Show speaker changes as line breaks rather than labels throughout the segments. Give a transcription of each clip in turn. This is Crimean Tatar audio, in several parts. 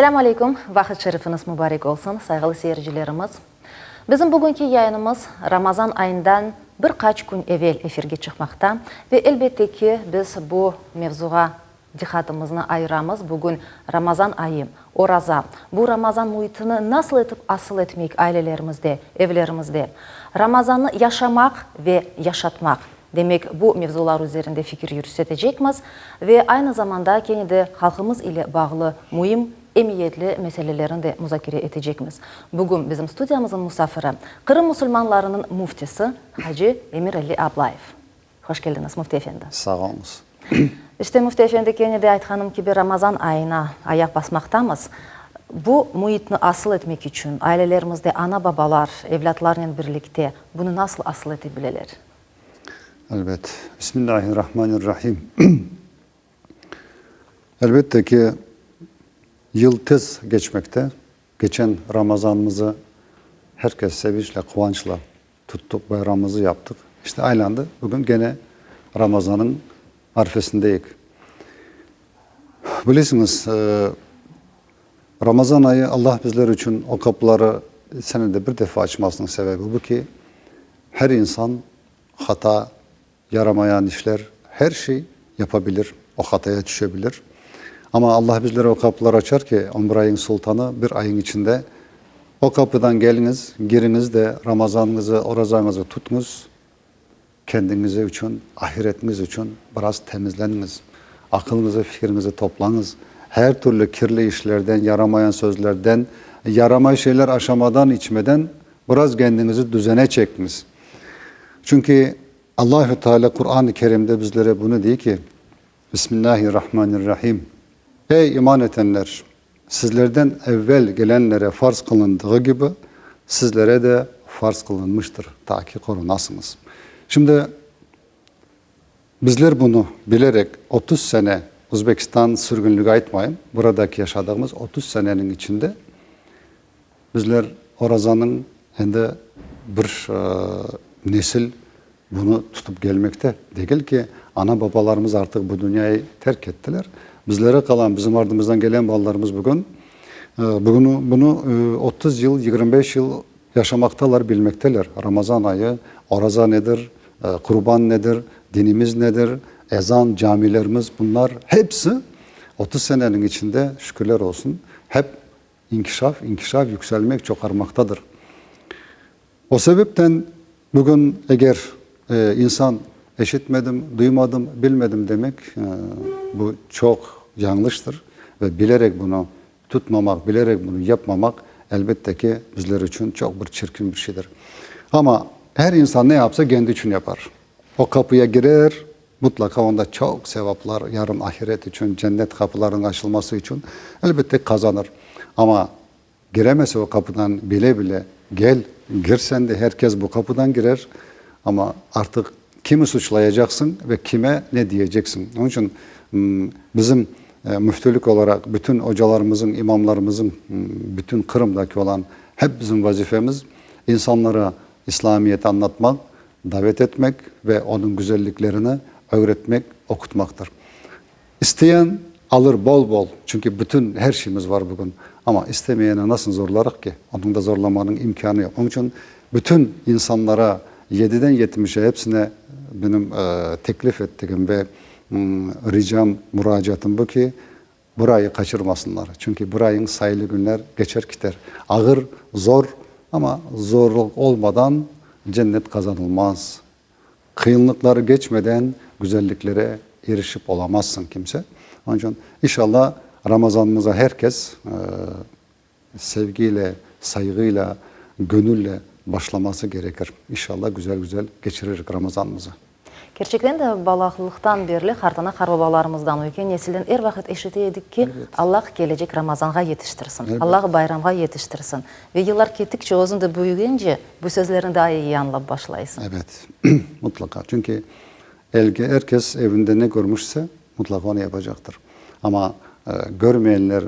Selâm aleyküm, vaqıt şerifiñiz mubarek olsun, sayğılı seyircilerimiz. Bizim bugünki yayınımız Ramazan ayından bir qaç kün evel efirge çıqmaqta ve elbette ki, biz bu mevzuğa diqqatımıznı ayıramız. Bugün Ramazan ayı, oraza, bu Ramazan müitini nasıl etip asıl etmek ailelerimizde, evlerimizde, Ramazannı yaşamaq ve yaşatmaq, demek bu mevzular üzerinde fikir yürsetecekmiz ve aynı zamanda kene de halqımız ile bağlı müim, emiyetli meselelerni de muzakere etecekmiz. Bugün bizim studiyamıznıñ musafiri, Qırım musulmanlarınıñ müftisi hacı Emirali Ablayev. Hoş keldiñiz, Müfti efendi.
Sağ oluñız.
İşte, Müfti efendi, kene de aytqanım kibi, Ramazan ayına ayaq basmaqtamız. Bu müitni asıl etmek içün ailelerimizde ana-babalar evlâtlarnen birlikte bunı nasıl asıl ete bileler?
Elbet. Bismillahirrahmanirrahim. Elbette ki, yıl tez keçmekte. Keçen Ramazanımızı her kes sevinçle, quvançla tuttuq, bayramımızı yaptıq. İşte aylandı, bugün gene Ramazanıñ arfesindeyik. Bilesiñiz, Ramazan ayı Allah bizler içün o qapıları senede bir defa açmasınıñ sebebi bu ki, her insan hata, yaramayan işler, her şey yapabilir, o hataya tüşebilir. Amma Allah bizlere o qapılar açar ki, on bir ayıñ sultanı bir ayıñ içinde o qapıdan keliñiz, giriñiz de Ramazanıñızı, orazañızı tutñız, kendiñizi içün, ahiretiñiz içün biraz temizleniñiz, aqılıñızı, fikiriñizi toplañız, her türlü kirli işlerden, yaramayan sözlerden, yaramay şeyler aşamadan, içmeden biraz kendiñizi düzene çekiñiz. Çünki Allahü Teala Quran-ı Kerimde bizlere bunı dey ki, Bismillahirrahmanirrahim, Ey iman etenler! Sizlerden evvel gelenlere farz qılındığı kibi, sizlere de farz qılınmıştır, ta ki qorunasıñız. Şimdi bizler bunı bilerek 30 sene Özbekistan sürgünligi aytmayım, buradaki yaşadığımız 30 seneniñ içinde Bizler orazanıñ endi bir nesil bunı tutıp kelmekte. Degil ki, ana-babalarımız artıq bu dünyayı terk ettiler. Bizlere qalan, bizim ardımızdan gelen balalarımız bugün bugün bunı 30 yıl, 25 yıl yaşamaqtalar, bilmekteler. Ramazan ayı, oraza nedir, qurban nedir, dinimiz nedir, ezan, camilerimiz, bunlar hepsi 30 seneniñ içinde, şükürler olsun, hep İnkişaf, inkişaf, yükselmek, çoqarmaqtadır. O sebepten bugün eger insan eşitmedim, duymadım, bilmedim demek, bu çoq yañlıştır ve bilerek bunı tutmamaq, bilerek bunı yapmamaq, elbette ki, bizler içün çoq bir çirkin bir şeydir. Amma her insan ne yapsa, kendi içün yapar. O qapıya girer, Mutlaqa onda çoq sevaplar, yarın ahiret içün, cennet qapılarınıñ açılması içün, elbette, qazanır. Amma giremese o qapıdan bile-bile, gel, gir sen de, her kes bu qapıdan girer, amma artıq kimi suçlayacaqsıñ ve kime ne diyeceksiñ? Onıñ içün bizim müftülük olaraq bütün ocalarımızıñ, imamlarımızıñ, bütün Qırımdaki olan hep bizim vazifemiz insanlara İslamiyeti añlatmaq, davet etmek ve onıñ güzelliklerini ögretmek, oqutmaqtır. İsteyen alır bol-bol, çünki bütün her şeyimiz var bugün. Amma istemeyeni nasıl zorlarıq ki? Onıñ da zorlamanıñ imkânı yoq. Onıñ içün bütün insanlara, yediden yetmişe hepsine benim teklif ettigim ve ricam, muracaatım bu ki, bir ayı qaçırmasınlar. Çünki bir ayıñ sayılı günler geçer kiter. Ağır, zor, amma zorluq olmadan cennet qazanılmaz. Qıyınlıqları geçmeden güzelliklere irişip olamazsıñ kimse. Onıñ içün inşallah Ramazanımıza her kes sevgiyle, sayğıyla, gönülle başlaması gerekir. İnşallah güzel-güzel keçiririk Ramazanımızı.
Kerçekten de, balaqlıqtan berli qartana-qarbabalarımızdan, üyken nesilden er vaqıt eşite edik ki, Allah kelecek Ramazanğa yetiştirsin, Allah bayramğa yetiştirsin. Ve yıllar kettikçe, özüñ de büyügence, bu sözlerni daa iyi añlap başlaysıñ.
Ebet, mutlaqa. Çünki elge er kes evinde ne körmüşse, mutlaqa onı yapacaqtır. Amma körmeyenler,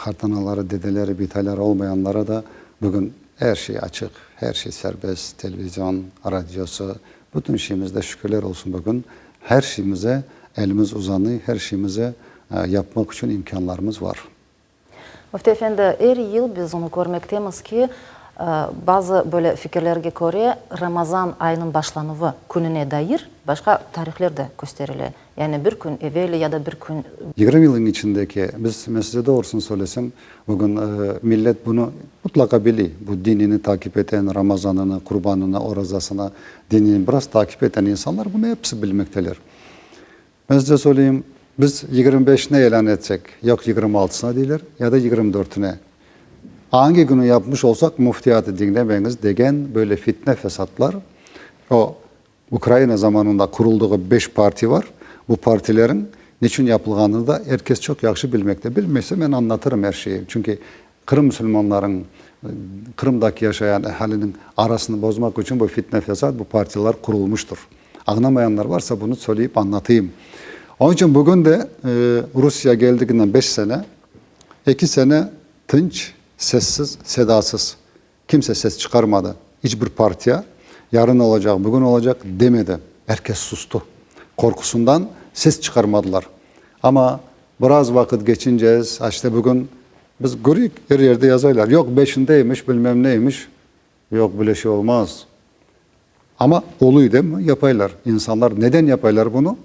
qartanaları, dedeleri, bitayları olmayanlara da bugün er şey açıq, her şey serbest, televizyon, radiosı, bütün şeyimizde şükürler olsun bugün her şeyimize elimiz uzanıy, her şeyimizi yapmaq içün imkânlarımız var.
Müfti efendi, er yıl biz onı körmektemiz ki, bazı böyle fikirlerge köre, Ramazan ayınıñ başlanuvı kününe dair başqa tarihler de kösterile. Yani bir kün evel ya da bir kün.
20 yılnıñ içindeki, biz, men size doğrusını söylesem, bugün millet bunı mutlaqa biliy, bu dinini takip eten, Ramazanını, Qurbanını, orazasını, dinini biraz takip eten insanlar bunı episi bilmekteler. Men size söyleyim, biz 25-ne ilân etsek, yoq 26-sına deyler, ya da 24-üne. Angi künü yapmış olsaq, müftiyatı diñlemeñiz degen böyle fitne-fesatlar, o Ukraina zamanında quruldığı beş parti var. Bu partilerin niçün yapılğanını da er kes çoq yahşı bilmekte. Bilmese, men añlatırım er şeyi. Çünki Qırım musulmanlarıñ, Qırımdaki yaşayan ehaliniñ arasını bozmaq içün bu fitne-fesat, bu partilar qurulmıştır. Añlamayanlar varsa, bunı söyleyip añlatayım. Onıñ içün bugün de Rusiye geldiginden beş sene, eki sene tınç, sessiz, sedasız. Kimse ses çıqarmadı, iç bir partiya yarın olacaq, bugün olacaq demedi. Er kes sustı. Qorqusından ses çıqarmadılar. Amma biraz vaqıt keçince, işte bugün biz köreyik, er yerde yazaylar, yoq, beşindeymiş, bilmem neymiş. Yoq, böyle şey olmaz. Amma oluy demi, yapaylar. İnsanlar neden yapaylar bunı?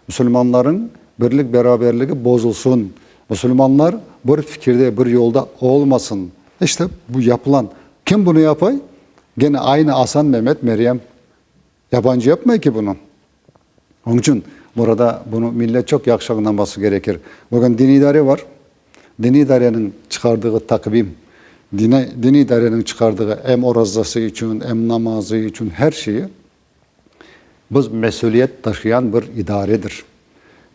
Musulmanlarıñ birlik-beraberligi bozulsun, musulmanlar bir fikirde, bir yolda olmasın. İşte, bu yapılan. Kim bunı yapay? Gene aynı Asan, Memet, Meryem. Yabancı yapmay ki bunı. Onıñ içün burada bunı millet çoq yahşı añlaması gerekir. Bugün diniy idare var. Diniy idareniñ çıqardığı taqvim, diniy idareniñ çıqardığı em orazası içün, em namazı içün her şeyi biz mesüliyet taşıyan bir idaredir.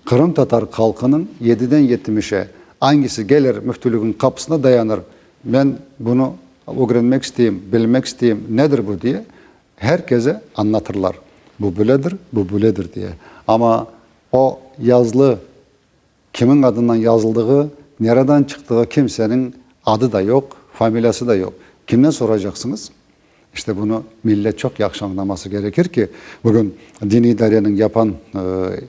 Qırımtatar halqınıñ yediden yetmişe angisi gelir müftülügiñ qapısına dayanır, men bunı ögrenmek isteyim, bilmek isteyim, nedir bu diye, her keze añlatırlar, bu böyledir, bu böyledir diye. Amma o yazılı Kimiñ adından yazıldığı, nereden çıqtığı kimseniñ adı da yoq, familiyası da yoq. Kimden soracaqsıñız? İşte bunı millet çoq yahşı añlaması gerekir ki, bugün diniy idareniñ yapan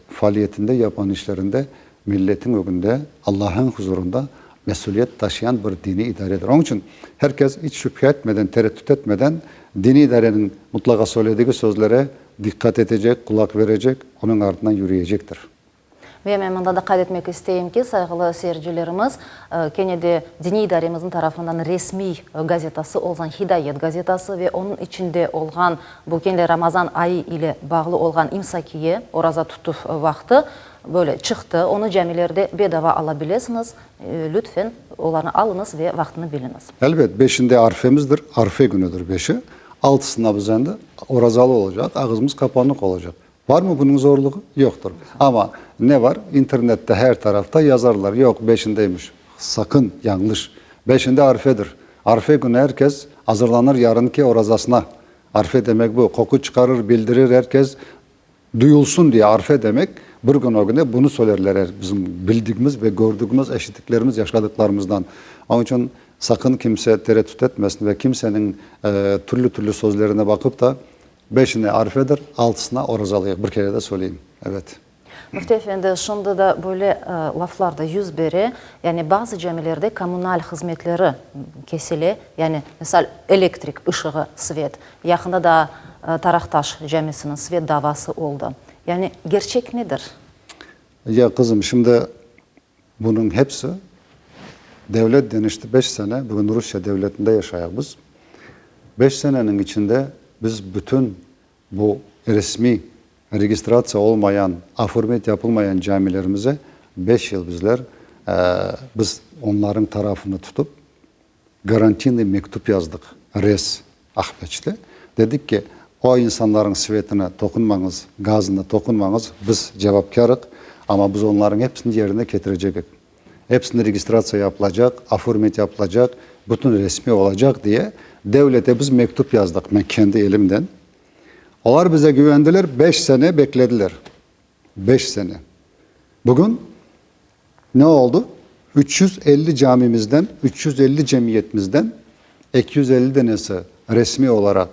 faaliyetinde, yapan işlerinde milletin ögünde, Allah'ın huzurunda mesüliyet taşıyan bir diniy idaredir. Onıñ içün her kes iç şübhe etmeden, tereddüt etmeden diniy idareniñ mutlaqa söyledigi sözlere diqqat etecek, qulaq verecek, onıñ ardından yürüyecektir.
Ve men mında da qayd etmek isteyim ki, sayğılı seyircilerimiz, kene de Diniy idaremizniñ tarafından resmiy gazetası olğan Hidayet gazetası ve onıñ içinde olğan bu kene de Ramazan ayı ile bağlı olğan İmsakiye, oraza tutuv vaqtı, böyle çıqtı. Onı camilerde bedava ala bilesiñiz. Lütfen, olarnı alıñız ve vaqtını biliñiz.
Elbet, beşinde arfemizdir, arfe künüdir beşi. Altısında biz endi orazalı olacaq, ağızımız qapanıq olacaq. Barmı bunıñ zorluğı? Yoqtır. Amma ne var? İnternette her tarafta yazarlar, yoq, beşindeymiş. Sakın, yañlış. Beşinde arfedir. Arfe künü er kes azırlanır yarınki orazasına. Arfe demek bu, qoqu çıqarır, bildirir, er kes duyulsun diye arfe demek, bir kün ögüne bunı söylerler er, bizim bildigimiz ve gördügimiz, eşittiklerimiz, yaşadıqlarımızdan. Onıñ içün sakın kimse tereddüt etmesin ve kimseniñ türlü-türlü sözlerine baqıp da, Beşine arfedir, altısına orazalıyıq. Bir kere de söyleyim. Evet.
Müfti efendi, şimdi da böyle laflar da yüz bere, yani bazı camilerde kommunal hızmetleri kesile, yani, misal, elektrik ışığı, svet. Yaqında da Taraqtaş camisiniñ svet davası oldı. Yani, gerçek nedir?
Ya, qızım, şimdi Bunıñ hepsi devlet deñişti beş sene, bugün Rusiye devletinde yaşayıq biz. Beş seneniñ içinde biz bütün bu resmiy registratsiya olmayan, oformit yapılmayan camilerimize beş yıl bizler biz onlarıñ tarafını tutıp, Garantiyniy mektüp yazdıq res Ahpeçte. Dedik ki, o insanlarıñ svetine toqunmañız, gazına toqunmañız, biz cevapkârıq, amma biz onlarıñ episini yerine ketirecegik. Episini registratsiya yapılacaq, oformit yapılacaq, bütün resmiy olacaq diye devlete biz mektüp yazdıq, men kendi elimden. Olar bize güvendiler, beş sene beklediler. Beş sene. Bugün ne oldı? 350 camimizden, 350 cemiyetimizden 250 denesi resmiy olaraq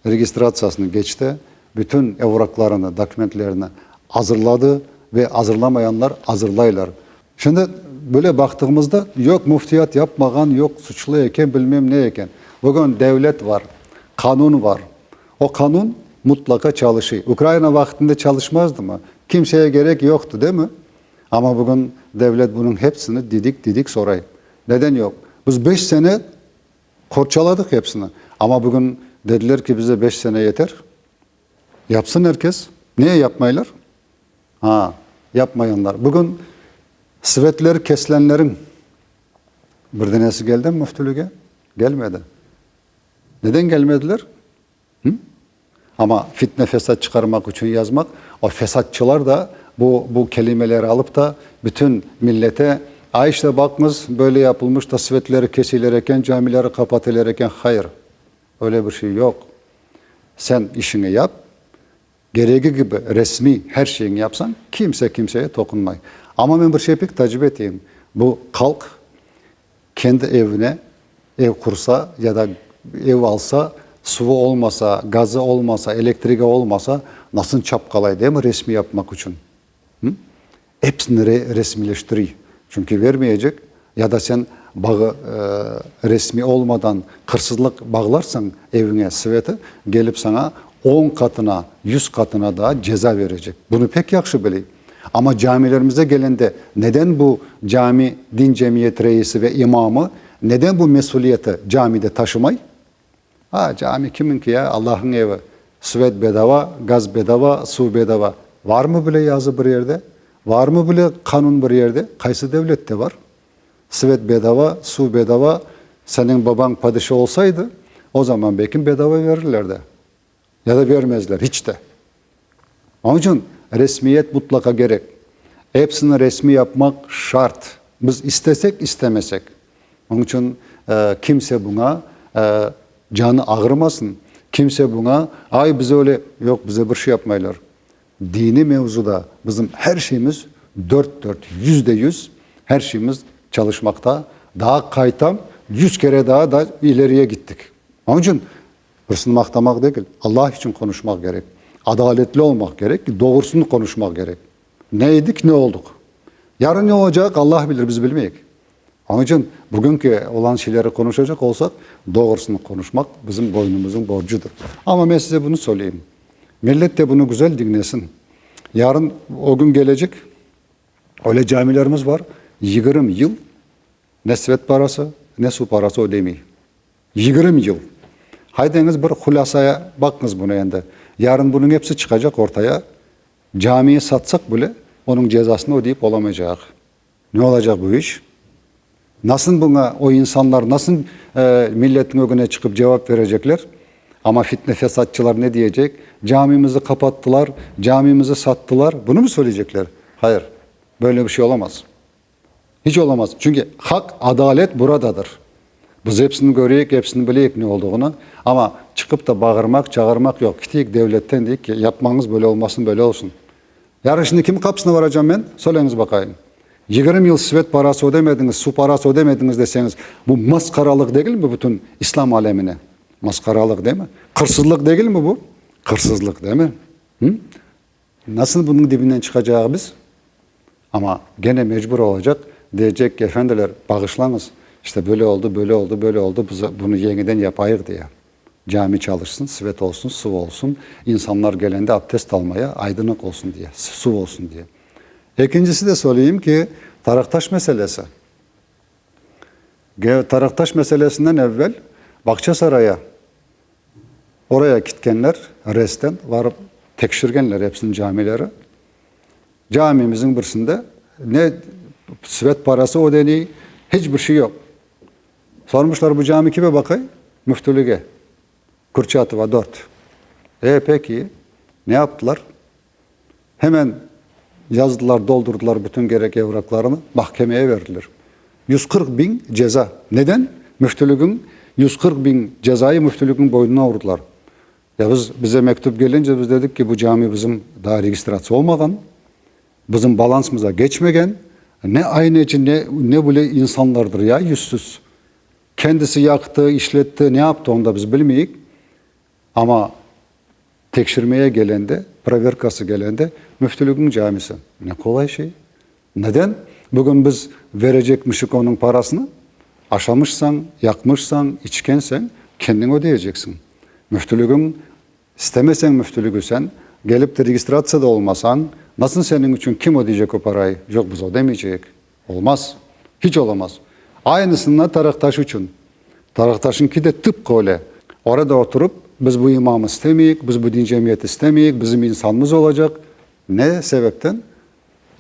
registratsiyasını keçti, bütün evraklarını, dokumentlerini azırladı ve azırlamayanlar azırlaylar. Şimdi. Böyle baqtığımızda, yoq, müftiyat yapmağan, yoq, suçlu eken, bilmem ne eken. Bugün devlet var, qanun var. O qanun mutlaqa çalışıy. Ukraina vaqtında çalışmazdımı? Kimseye kerek yoqtı, değil mi? Amma bugün devlet bunıñ hepsini didik-didik soray. Neden yoq? Biz beş sene qorçaladıq hepsini. Amma bugün dediler ki, bize beş sene yeter. Yapsın er kes. Neye yapmaylar? Ha, yapmayanlar. Bugün svetleri kesilenleriñ bir denesi keldimi müftülüge? Kelmedi. Neden kelmediler? Hı? Amma fitne-fesat çıqarmaq içün yazmaq, o fesatçılar da bu, bu kelimeleri alıp da bütün millete, A işte baqıñız, böyle yapılmış da svetleri keseyler eken, camileri qapatıylar eken. Hayır, öyle bir şey yoq. Sen işiñi yap, keregi kibi resmiy her şeyiñi yapsañ, kimse kimseye toqunmay. Amma men bir şey pek tacip eteyim, bu halq kendi evine ev qursa ya da ev alsa, suvı olmasa, gazı olmasa, elektrigi olmasa, nasıl çapqalay, değil mi, resmiy yapmaq içün? Hı? Episini resmiyleştiriy. Çünki vermeyecek, ya da sen bağı resmiy olmadan qırsızlıq bağlarsañ eviñe sveti, kelip saña on qatına, yuz qatına daa ceza verecek. Bunı pek yahşı biley. Amma camilerimize kelende neden bu cami din cemiyet reisi ve imamı neden bu mesuliyeti camide taşımay? A, cami kiminki ya, Allahnıñ evi. Svet bedava, gaz bedava, suv bedava. Varmı bile yazı bir yerde? Varmı bile qanun bir yerde? Qaysı devlette var? Svet bedava, suv bedava, seniñ babañ padişa olsaydı, o zaman belkim bedava verirlerdi. Ya da vermezler hiç de. Onıñ içün resmiyet mutlaqa kerek. Epsini resmiy yapmaq şart. Biz istesek, istemesek. Onıñ içün kimse buña canı ağrımasın, kimse buña, ay bize öyle, yoq, bize bir şey yapmaylar. Diniy mevzuda bizim her şeyimiz dört-dört, %100 her şeyimiz çalışmaqta. Daa qaytam, yuz kere daa da ileriye gittik. Onıñ içün Birisini maqtamaq degil, Allah içün qonuşmaq kerek. Adaletli olmaq kerek, doğrusını qonuşmaq kerek. Ne edik, ne olduq. Yarın ne olacaq, Allah bilir, biz bilmeyik. Onıñ içün bugünki olan şeyleri qonuşacaq olsaq, doğrusını qonuşmaq bizim boynumıznıñ borcudır. Amma men size bunı söyleyim, millet de bunı güzel diñlesin. Yarın o kün kelecek, öyle camilerimiz bar, 20 yıl ne svet parası, ne suv parası ödemey. 20 yıl. Haydeñiz bir hulâsaya baqıñız bunı endi. Yarın bunıñ episi çıqacaq ortaya. Camiyi satsaq bile, onıñ cezasını ödeyip olamaycaq. Ne olacaq bu iş? Nasıl buña o insanlar nasıl milletniñ ögüne çıqıp cevap berecekler? Amma fitne-fesatçılar ne diyecek? Camimizi qapattılar, camimizi sattılar. Bunı mı söyleycekler? Hayır, böyle bir şey olamaz. Hiç olamaz. Çünki haq, adalet buradadır. Biz episini köreyik, episini bileyik ne olduğını, amma çıqıp da bağırmaq, çağırmaq yoq. Kiteyik devletten deyik ki, yapmañız böyle olmasın, böyle olsun. Yarın şimdi kim qapısına varacam men? Söyleñiz baqayım. 20 yıl svet parası ödemediñiz, suv parası ödemediñiz deseñiz, bu masqaralıq degilmi bütün İslam alemine? Masqaralıq, değil mi? Qırsızlıq degilmi bu? Qırsızlıq, değil mi? Hı? Nasıl bunıñ dibinden çıqacağıq biz? Amma gene mecbur olacaq, deycek ki, efendiler, bağışlañız, işte böyle oldı, böyle oldı, böyle oldı, biz bunı yeñiden yapayıq diye. Cami çalışsın, svet olsun, suv olsun, insanlar gelende abdest almaya aydınlıq olsun diye, suv olsun diye. Ekincisi de söyleyim ki, Taraqtaş meselesi. Taraqtaş meselesinden evvel Bağçasaraya Oraya kitkenler, resten varıp tekşirgenler epsiniñ camileri. Camimizniñ birisinde ne svet parası ödeniy, hiç bir şey yoq. Sormuşlar, bu cami kime baqay? Müftülüge. Kurçatova 4. E, peki, ne yaptılar? Hemen yazdılar, doldurdılar bütün kerek evraklarını, mahkemeye verdiler. 140 biñ ceza. Neden? Müftülügiñ 140 biñ cezayı müftülügiñ boynuna urdılar. Ya biz, bize mektüp gelince biz dedik ki, bu cami bizim daa registratsiya olmağan, bizim balansımıza geçmegen, ne ayneci, ne, ne bile insanlardır ya yüzsüz. Kendisi yaqtı, işletti, ne yaptı onu da biz bilmeyik. Amma tekşirmeye gelende, proverkası gelende, müftülügiñ camisi. Ne qolay şey. Neden? Bugün biz verecekmişik onıñ parasını? Aşamışsañ, yaqmışsañ, içkenseñ, kendiñ ödeyeceksiñ. Müftülügiñ, istemeseñ müftülügi sen, kelip de registratsiya da olmasañ, nasıl seniñ içün kim ödeycek o parayı? Yoq, biz ödemeyceyik. Olmaz. Hiç olamaz. Aynısından Taraqtaş içün. Taraqtaşıñki de tıpqı öyle. Orada oturıp, biz bu imamı istemeyik, biz bu din cemiyeti istemeyik, bizim insanımız olacaq. Ne sebepten?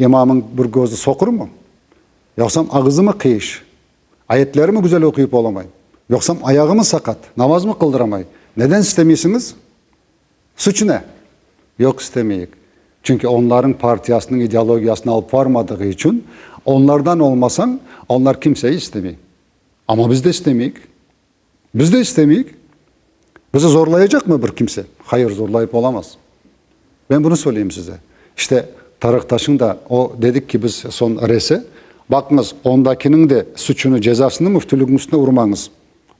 İmamıñ bir közü soqurmı? Yoqsam ağızımı qıyış? Ayetlerimi güzel oquyıp olamay? Yoqsam ayağımı saqat, namazmı qıldıramay? Neden istemeysiñiz? Suç ne? Yoq istemeyik. Çünki onlarıñ partiyasınıñ ideologiyasını alıp varmadığı içün, onlardan olmasañ, onlar kimseyi istemey. Amma biz de istemeyik. Biz de istemeyik. Bizi zorlayacaqmı bir kimse? Hayır, zorlayıp olamaz. Ben bunı söyleyim size. İşte, Tarıqtaşıñ da o, dedik ki biz soñ rese, baqıñız, ondakiniñ de suçunı, cezasını müftülügiñ üstüne urmañız.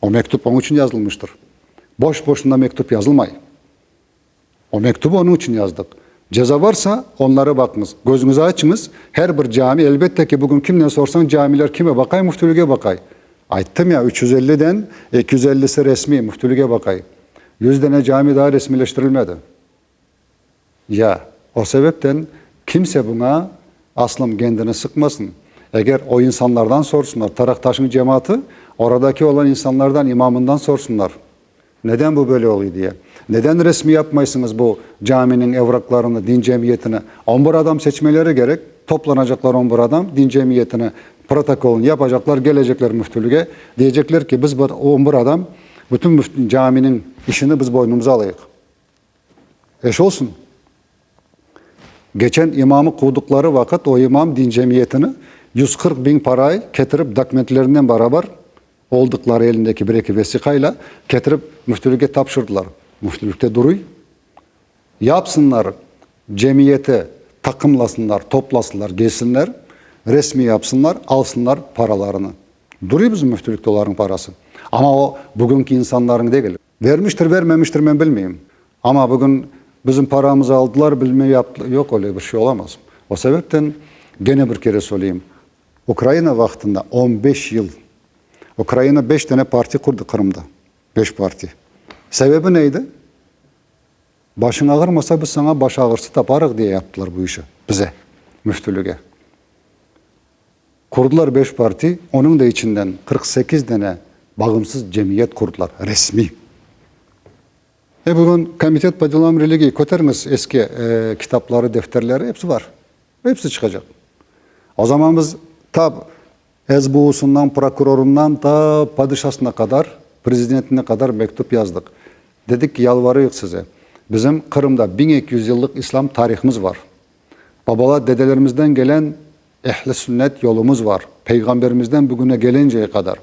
O mektüp onıñ içün yazılmıştır. Boş-boşuna mektüp yazılmay. O mektübi onıñ içün yazdıq. Ceza varsa, onlara baqıñız. Közüñizi açıñız, her bir cami, elbette ki, bugün kimden sorsañ, camiler kime baqay? Müftülüge baqay. Ayttım ya, 350-den 250-si resmiy, müftülüge baqay. 100 dane cami daa resmiyleştirilmedi. Ya, o sebepten kimse buña aslım kendini sıqmasın. Eger o insanlardan sorsınlar, Taraqtaşnıñ cemaatı, oradaki olan insanlardan, imamından sorsınlar, neden bu böyle oluy diye. Neden resmiy yapmaysıñız bu caminiñ evraklarını, din cemiyetini? On bir adam seçmeleri kerek, toplanacaqlar on bir adam, din cemiyetini, protokolını yapacaqlar, kelecekler müftülüge, diyecekler ki, biz on bir adam bütün caminiñ işini biz boynumuza alayıq. Eş olsun. Geçen imamı quvdıqları vaqıt o imam din cemiyetini 140 biñ paray ketirip dokmentlerinden barabar, oldıqları elindeki bir-eki vesiqayla ketirip müftülüge tapşırdılar. Müftülükte duruy. Yapsınlar cemiyeti taqımlasınlar, toplasınlar, kelsinler, resmiy yapsınlar, alsınlar paralarını. Duruy bizim müftülükte olarnıñ parası. Amma o bugünki insanlarıñ degil. Vermiştir, vermemiştir men bilmeyim. Amma bugün bizim paramızı aldılar, bilmem yaptılar, yoq öyle bir şey olamaz. O sebepten gene bir kere söyleyim, Ukraina vaqtında on beş yıl Ukraina beş dane parti qurdı Qırımda, beş parti. Sebebi neydi? Başıñ ağırmasa biz saña baş ağırsı taparıq diye yaptılar bu işi bize, müftülüge. Qurdılar beş parti, onıñ da içinden 48 dane bağımsız cemiyet qurdılar, resmiy. E, bugün Komitet po delam religiy, köteriñiz eski kitapları, defterleri, episi bar. Episi çıqacaq. O zaman biz tap SBU-sından, prokurorından ta padişasına qadar, prezidentine qadar mektüp yazdıq. Dedik ki, yalvarıyıq size, bizim Qırımda 1200 yıllıq İslam tarihımız var. Babalar, dedelerimizden gelen Ehl-i sünnet yolumız var, Peyğamberimizden bugüne gelinceye qadar.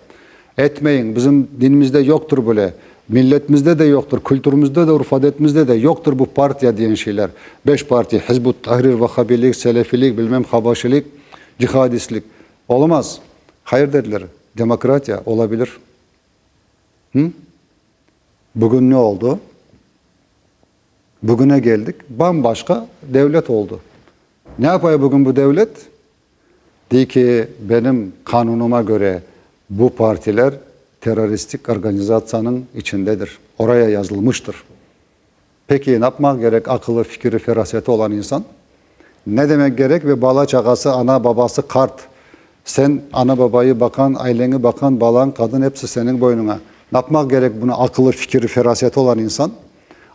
Etmeyiñ, bizim dinimizde yoqtur böyle, milletimizde de yoqtur, kültürümizde de, urf-adetimizde de yoqtur bu partiya diyen şeyler. Beş partiya, Hizb ut-Tahrir, vahhabilik, selefilik, bilmem habaşilik, cihadistlik. Olamaz. Hayır dediler, demokratiya olabilir. Hı? Bugün ne oldu? Bugüne geldik, bam-başqa devlet oldu. Ne yapay bugün bu devlet? Dey ki, benim qanunıma köre bu partiler terroristik organizatsiyanıñ içindedir, oraya yazılmıştır. Peki, napmaq kerek aqılı, fikiri, feraseti olan insan? Ne demek kerek ve bala-çağası, ana-babası qart, sen ana-babayı baqan, aileñi baqan, balañ, qadın episi seniñ boynuña. Napmaq kerek bunı aqılı, fikiri, feraseti olan insan?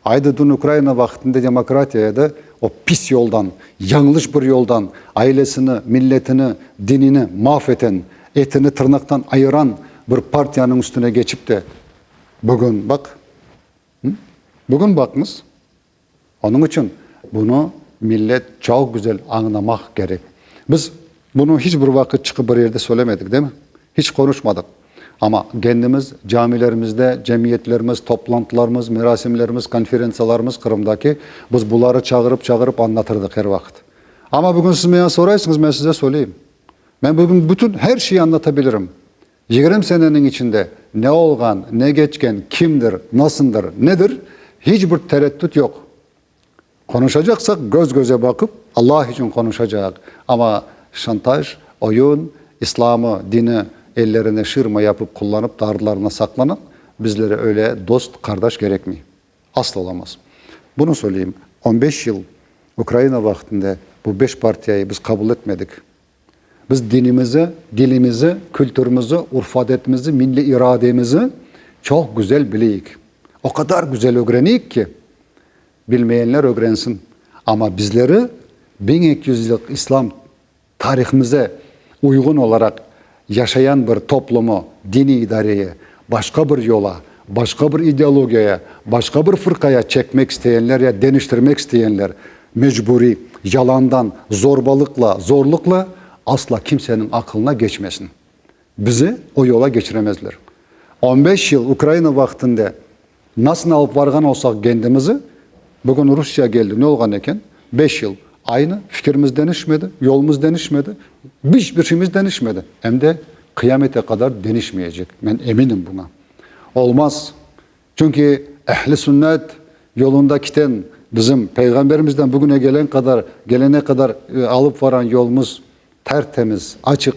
Aydı dün Ukraina vaqtında demokratiya edi, o pis yoldan, yañlış bir yoldan, ailesini, milletini, dinini mahv eten, etini tırnaqtan ayıran bir partiyanıñ üstüne geçip de, bugün baq, bugün baqıñız. Onıñ içün bunı millet çoq güzel añlamaq kerek. Biz bunı hiç bir vaqıt çıqıp bir yerde söylemedik, değil mi? Hiç qonuşmadıq. Amma kendimiz camilerimizde, cemiyetlerimiz, toplantılarımız, merasimlerimiz, konferentsiyalarımız Qırımdaki, biz buları çağırıp-çağırıp añlatırdıq er vaqıt. Amma bugün siz menden soraysıñız, men size söyleyim. Men bugün bütün her şeyi añlatabilirim. 20 seneniñ içinde ne olğan, ne keçken, kimdir, nasıldır, nedir, hiç bir tereddüt yoq. Qonuşacaqsaq, göz-göze baqıp, Allah içün qonuşacaq. Amma şantaj. Oyun, İslamı, dini ellerine şirma yapıp qullanıp da ardılarına saqlanıp, bizlere öyle dost, qardaş kerekmey. Asla olamaz. Bunı söyleyim, on beş yıl Ukraina vaqtında bu beş partiyayı biz qabul etmedik. Biz dinimizi, dilimizi, kültürimizi, urf-adetimizi, milliy irademizi çoq güzel bileyik. O qadar güzel ögreneyik ki, bilmeyenler ögrensin. Amma bizleri 1200 yıllıq İslam tarihimize uyğun olaraq yaşayan bir toplumı, diniy idareyi başqa bir yola, başqa bir ideologiyaya, başqa bir fırqaya çekmek isteyenler ya deñiştirmek isteyenler mecburiy, yalandan, zorbalıqla, zorluqla asla kimseniñ aqılına geçmesin. Bizi o yola geçiremezler. On beş yıl Ukraina vaqtında nasıl alıp varğan olsaq kendimizi, bugün Rusya geldi, ne olğan eken? Beş yıl aynı, fikirimiz deñişmedi, yolumız deñişmedi, hiç bir şeyimiz deñişmedi. Em de qıyamete qadar deñişmeyecek, men eminim buña. Olmaz. Çünki Ehl-i Sünnet yolunda kiten bizim Peyğamberimizden bugüne gelen qadar, gelene qadar alıp varan yolumız tertemiz, açıq.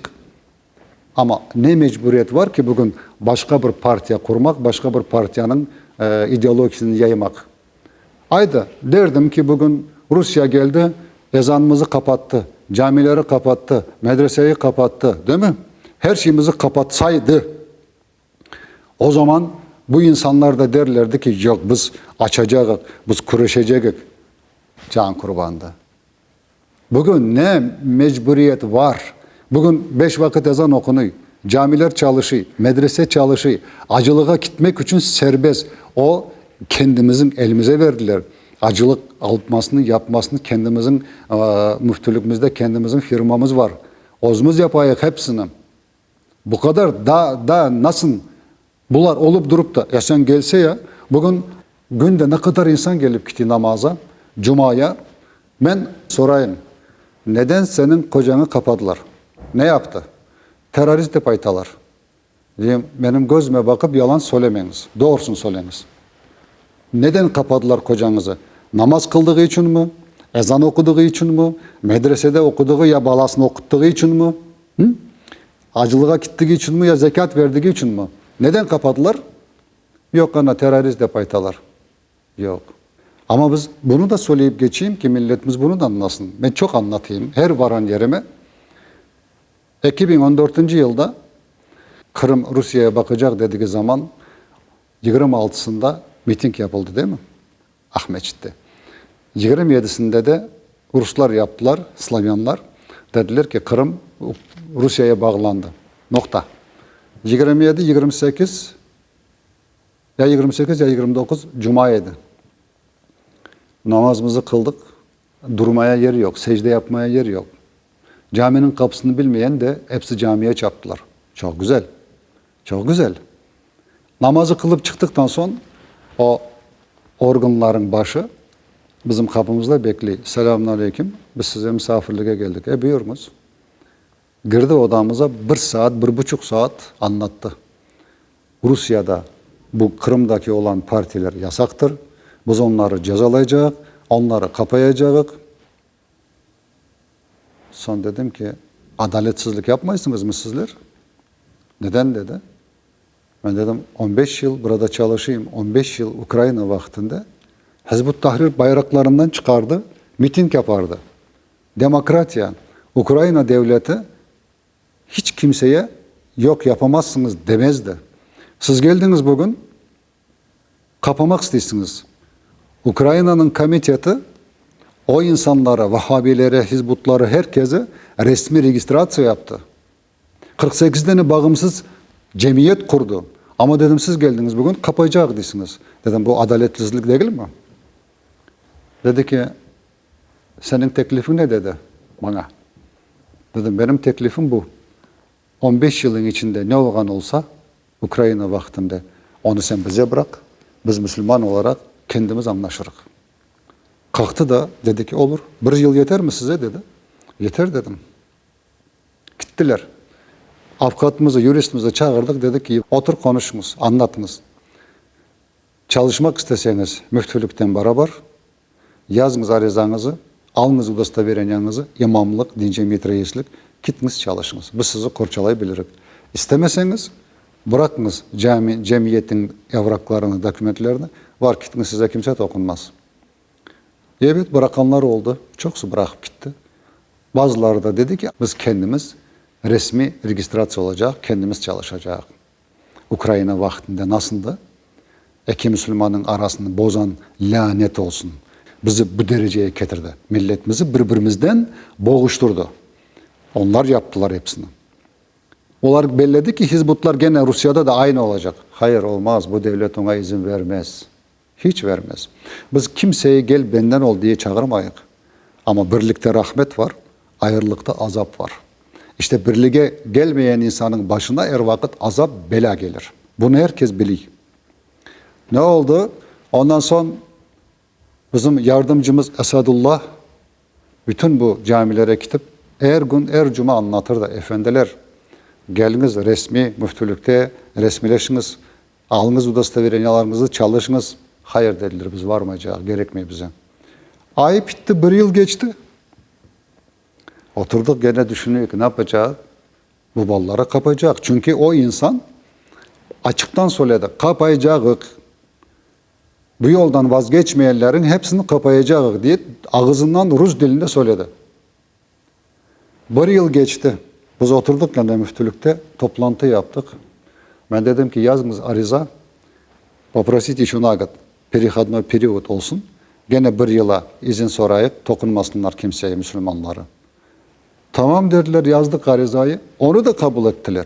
Amma ne mecburiyet var ki bugün başqa bir partiya qurmaq, başqa bir partiyanıñ ideologisini yaymaq? Ayda, derdim ki bugün Rusiye geldi, ezanımızı qapattı, camileri qapattı, medreseyi qapattı, değil mi? Her şeyimizi qapatsaydı, o zaman bu insanlar da derlerdi ki, yoq, biz açacağıq, biz küreşecegik. Can qurbandı. Bugün ne mecburiyet var? Bugün beş vaqıt ezan oqunuy, camiler çalışıy, medrese çalışıy, acılığa kitmek içün serbest. O, kendimizin elimize berdiler. Acılıq alıpmasını, yapmasını kendimizin müftülükmizde kendimizin firmamız var. Özümiz yapayıq hepsini. Bu qadar da, da nasıl bular olıp durup da, ya sen gelse ya, bugün künde ne qadar insan kelip kiti namaza, cumaya, men sorayım, neden seniñ qocañı qapadılar, ne yaptı? Terrorist dep aytalar. Deyim, menim közüme baqıp yalan söylemeñiz, doğrusını söyleñiz. Neden qapadılar qocañızı? Namaz qıldığı içünmi? Ezan oqudığı içünmi? Medresede oqudığı ya balasını oquttığı içünmi? Hı? Acılığa kittigi içünmi ya zekât verdigi içünmi? Neden qapadılar? Yoq, ana, terrorist dep aytalar. Yoq. Amma biz bunı da söyleyip geçeyim ki, milletimiz bunı da añlasın. Men çoq añlatayım her varan yerime. 2014 yılda Qırım Rusiyeye baqacaq dedigi zaman 26-sında miting yapıldı, değil mi? Aqmescitte. 27-sinde de ruslar yaptılar, slavyanlar, dediler ki, Qırım Rusiyeye bağlandı. Noqta. 27, 28, ya 28, ya 29 cuma edi. Namazımızı qıldıq, durmaya yer yoq, secde yapmaya yer yoq. Caminiñ qapısını bilmeyen de episi camiye çaptılar. Çoq güzel. Çoq güzel. Namazı qılıp çıqtıqtan soñ o organlarıñ başı bizim qapımızda bekley. Selâmun aleyküm, biz size misafirlige keldik. E, buyurıñız. Girdi odamıza, bir saat, bir buçuq saat añlattı. Rusiyada bu Qırımdaki olan partiler yasaqtır, biz onları cezalaycaq, onları qapayacağıq. Soñ dedim ki, adaletsizlik yapmaysıñızmı sizler? Neden dedi. Men dedim, on beş yıl burada çalışayım, on beş yıl Ukraina vaqtında Hizb ut-Tahrir bayraqlarından çıqardı, miting yapardı. Demokratiya, Ukraina devleti hiç kimseye yoq yapamazsıñız demezdi. Siz geldiñiz bugün, qapamaq isteysiñiz. Ukrainanıñ komiteti o insanları, vahhabileri, hizbutları, her kezi resmiy registratsiya yaptı. 48 dane bağımsız cemiyet qurdı. Amma dedim, siz geldiñiz bugün, qapaycaq deysiñiz. Dedim, bu adaletsizlik degilmi? Dedi ki, seniñ teklifiñ ne dedi maña. Dedim, benim teklifim bu. On beş yılın içinde ne olğan olsa, Ukraina vaqtında, onı sen bize bıraq, biz musulman olaraq kendimiz añlaşırıq. Qalqtı da, dedi ki, olur, bir yıl yetermi size, dedi. Yeter, dedim. Kittiler. Avukatımızı, yuristimizi çağırdıq, dedik ki, otur qonuşıñız, añlatıñız. Çalışmaq isteseñiz, müftülikten barabar, yazıñız arizañızı, alıñız udostovereniyañızı, imamlıq, din cemiyet reislik, Kitñiz çalışıñız, biz sizi qorçalay bilirik. İstemeseñiz, bıraqıñız cami, cemiyetiñ evraklarını, dokumentlerini, var kitñiz, size kimse toqunmaz. Ebet, bıraqanlar oldı, çoqusı bıraqıp kitti. Bazıları da dedi ki, biz kendimiz resmiy registratsiya olacaq, kendimiz çalışacaq. Ukraina vaqtında nasıldı? Eki musulmannıñ arasını bozan lânet olsun, bizi bu dereceye ketirdi, milletimizi bir-birimizden boğuştırdı. Onlar yaptılar episini. Olar belledi ki, hizbutlar gene Rusiyada da aynı olacaq. Hayır, olmaz, bu devlet oña izin vermez. Hiç vermez. Biz kimseyi gel benden ol diye çağırmayıq. Amma birlikte rahmet var, ayırlıqta azap var. İşte birlige gelmeyen insanıñ başına er vaqıt azap, belâ gelir. Bunı er kes biliy. Ne oldı? Ondan soñ bizim yardımcımız Esadullah bütün bu camilere kitip, er gün, er cuma añlatırdı, Efendiler, geliñiz resmiy müftülükte resmileşiñiz, Alıñız udostovereniyalarıñıznı, çalışıñız. Hayır, dediler, biz varmaycaq, kerekmey bize. Ay pitti, bir yıl keçti. Oturdıq, gene düşünüyik, ne yapacaq? Bu balaları qapaycaq. Çünki o insan açıqtan söyledi, qapaycağıq. Bu yoldan vazgeçmeyenlerin hepsini qapaycağıq, diye ağızından rus dilinde söyledi. Bir yıl keçti. Biz oturdıq kene müftülükte, toplantı yaptıq. Men dedim ki, yazıñız ariza, poprosit eşö na god, perehodnoy period olsun, kene bir yıla izin sorayıq, toqunmasınlar kimseye müsülmanları. Tamam dediler, yazdıq arizayı, onı da qabul ettiler.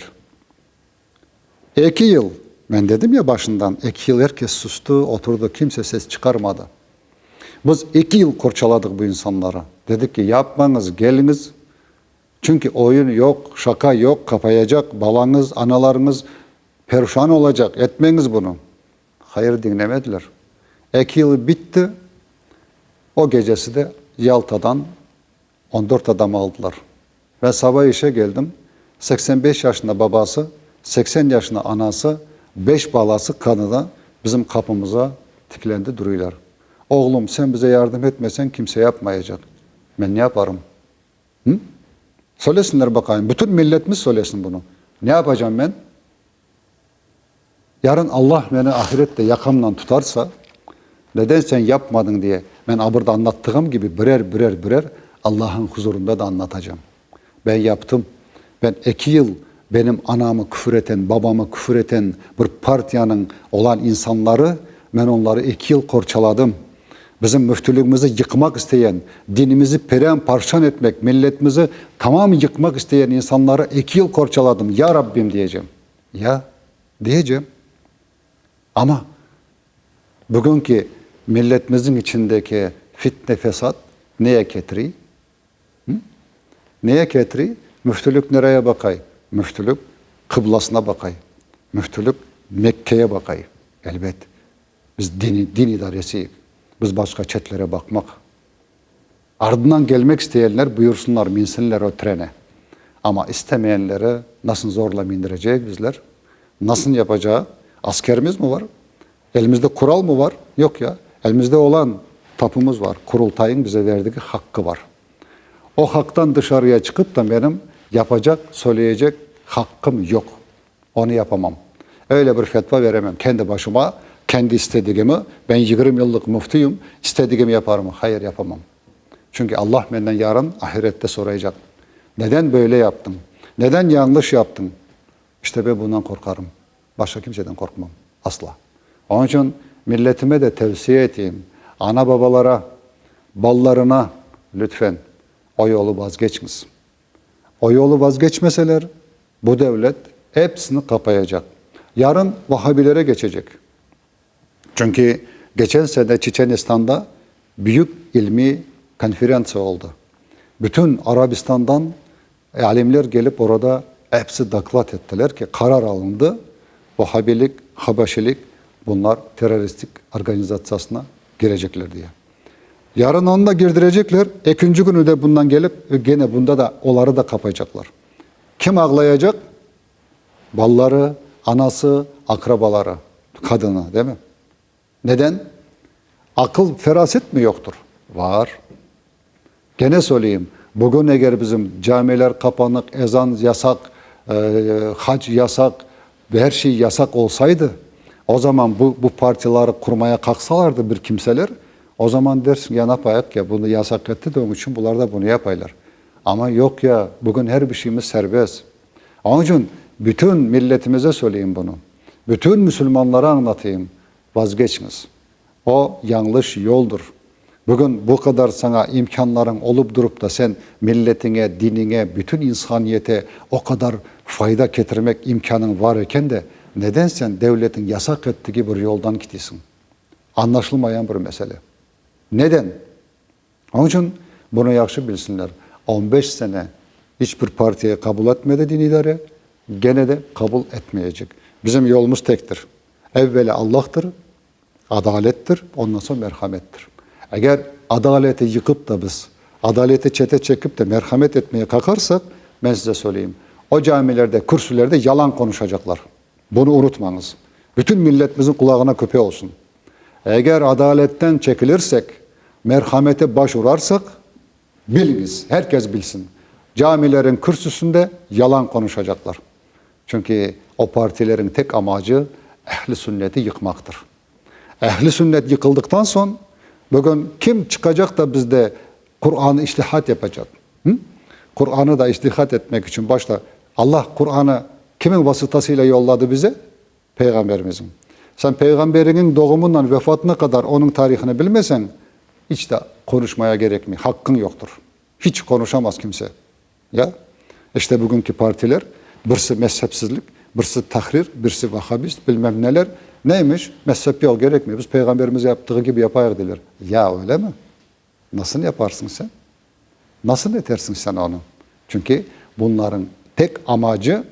Eki yıl, men dedim ya başından, eki yıl er kes sustı, oturdı, kimse ses çıqarmadı. Biz eki yıl qorçaladıq bu insanları. Dedik ki, yapmañız, keliñiz, çünki oyun yoq, şaqa yoq, qapayacaq, balañız, analarıñız perşan olacaq, etmeñiz bunı. Hayır, diñlemediler. Eki yıl bitti, o gecesi de Yaltadan On dört adam aldılar. Ben saba işe keldim, 85 yaşında babası, 80 yaşında anası, beş balası qadını bizim qapımıza tiklendi duruylar. Oğlum, sen bize yardım etmeseñ, kimse yapmayacaq. Men ne yaparım? Hı? Söylesinler baqayım, bütün milletimiz söylesin bunı. Ne yapacam men? Yarın Allah meni ahirette yaqamdan tutarsa, neden sen yapmadıñ diye, men a burda añlattığım kibi birer, birer, birer Allah'ın huzurunda da añlatacam. Ben yaptım. Ben eki yıl benim anamı küfür eten, babamı küfür eten bir partiyanıñ olan insanları, men onları eki yıl qorçaladım. Bizim müftülügimizi yıqmaq isteyen, dinimizi perem-parşan etmek, milletimizi tamam yıqmaq isteyen insanları eki yıl qorçaladım. Ya Rabbim diyecem. Ya, diyecem. Amma bugünki milletimizniñ içindeki fitne-fesat neye ketiriy? Hı? Neye ketiriy? Müftülük nereye baqay? Müftülük qıblasına baqay. Müftülük Mekkeye baqay. Elbet, biz din, din idaresiyik. Biz başqa çetlere baqmaq. Ardından kelmek isteyenler buyursınlar, minsinler o trene. Amma istemeyenleri nasıl zorla mindireceyik bizler? Nasıl yapacağıq? Askerimiz mi var? Elimizde qural mı var? Yoq ya. Elimizde olan tapumız var, Qurultayıñ bize verdigi haqqı var. O haqtan dışarıya çıqıp da menim yapacaq, söyleyecek haqqım yoq. Onı yapamam. Öyle bir fetva veremem kendi başıma, kendi istedigimi, ben 20 yıllıq müftiyim, istedigimi yaparım. Hayır, yapamam. Çünki Allah menden yarın ahirette soraycaq, Neden böyle yaptıñ? Neden yañlış yaptıñ? İşte ben bundan qorqarım. Başqa kimseden qorqmam. Asla. Onıñ içün milletime de tevsiye eteyim, ana-babalara, balalarına, lütfen, o yolu vazgeçiñiz. O yolu vazgeçmeseler, bu devlet epsini qapayacaq. Yarın vahabilere keçecek. Çünki geçen sene Çeçenistanda büyük ilmiy konferentsiya oldı. Bütün Arabistandan alimler kelip orada epsi doklad ettiler ki, qarar alındı, vahabilik, habaşilik bunlar terroristik organizatsiyasına girecekler diye. Yarın onı da girdirecekler, ekinci künü de bundan kelip, gene bunda da oları da qapaycaqlar. Kim ağlayacaq? Balaları, anası, aqrabaları, qadını, değil mi? Neden? Aqıl, feraset mi yoqtur? Var. Gene söyleyim, Bugün eger bizim camiler qapanıq, ezan yasaq, hac yasaq, her şey yasaq olsaydı, o zaman bu bu partiyaları qurmaya qaqsalardı bir kimseler, o zaman dersiñ, ya napayıq ya, bunı yasaq etti de, onıñ içün bular da bunı yapaylar. Amma yoq ya, bugün her bir şeyimiz serbest. Onıñ içün bütün milletimize söyleyim bunı, bütün müsülmanlara añlatayım, vazgeçiñiz. O, yañlış yoldur. Bugün bu qadar saña imkânlarıñ olıp durup da sen milletiñe, diniñe, bütün insaniyete o qadar fayda ketirmek imkânıñ var eken de, neden sen devletiñ yasaq ettigi bir yoldan kitisiñ? Añlaşılmayan bir mesele. Neden? Onıñ içün bunı yahşı bilsinler, on beş sene iç bir partiya qabul etmedi Diniy idare, gene de qabul etmeyecek. Bizim yolumız tektir, evvelâ Allahtır, adalettir, ondan soñ merhamettir. Eger adaleti yıqıp da biz, adaleti çete çekip de merhamet etmeye qaqarsaq, men size söyleyim, o camilerde, kürsülerde yalan qonuşacaqlar. Bunı unutmañız. Bütün milletimizniñ qulağına küpe olsun. Eger adaletten çekilirsek, merhamete baş urarsaq, biliñiz, her kes bilsin, camilerin kürsüsünde yalan qonuşacaqlar. Çünki o partilerin tek amacı ehl-i sünneti yıqmaqtır. Ehl-i sünnet yıqıldıqtan soñ, bugün kim çıqacaq da bizde Qur'anı içtihat yapacaq? Hı? Qur'anı da içtihat etmek içün başta Allah Qur'anı kimin vasıtasıyla yolladı bize? Peyğamberimizin. Sen peyğamberiñiñ doğumundan vefatına qadar onıñ tarihini bilmeseñ, iç de qonuşmaya gerekmey, haqqıñ yoqtur. Hiç qonuşamaz kimse. Ya? İşte bugünki partiler, birisi mezhepsizlik, birisi tahrir, birisi vahabist, bilmem neler. Neymiş? Mezhep yoq, gerekmey, biz peyğamberimiz yaptığı kibi yapayıq deyler. Ya, öylemi? Nasıl yaparsıñ sen? Nasıl etersiñ sen onı? Çünki bunlarıñ tek amacı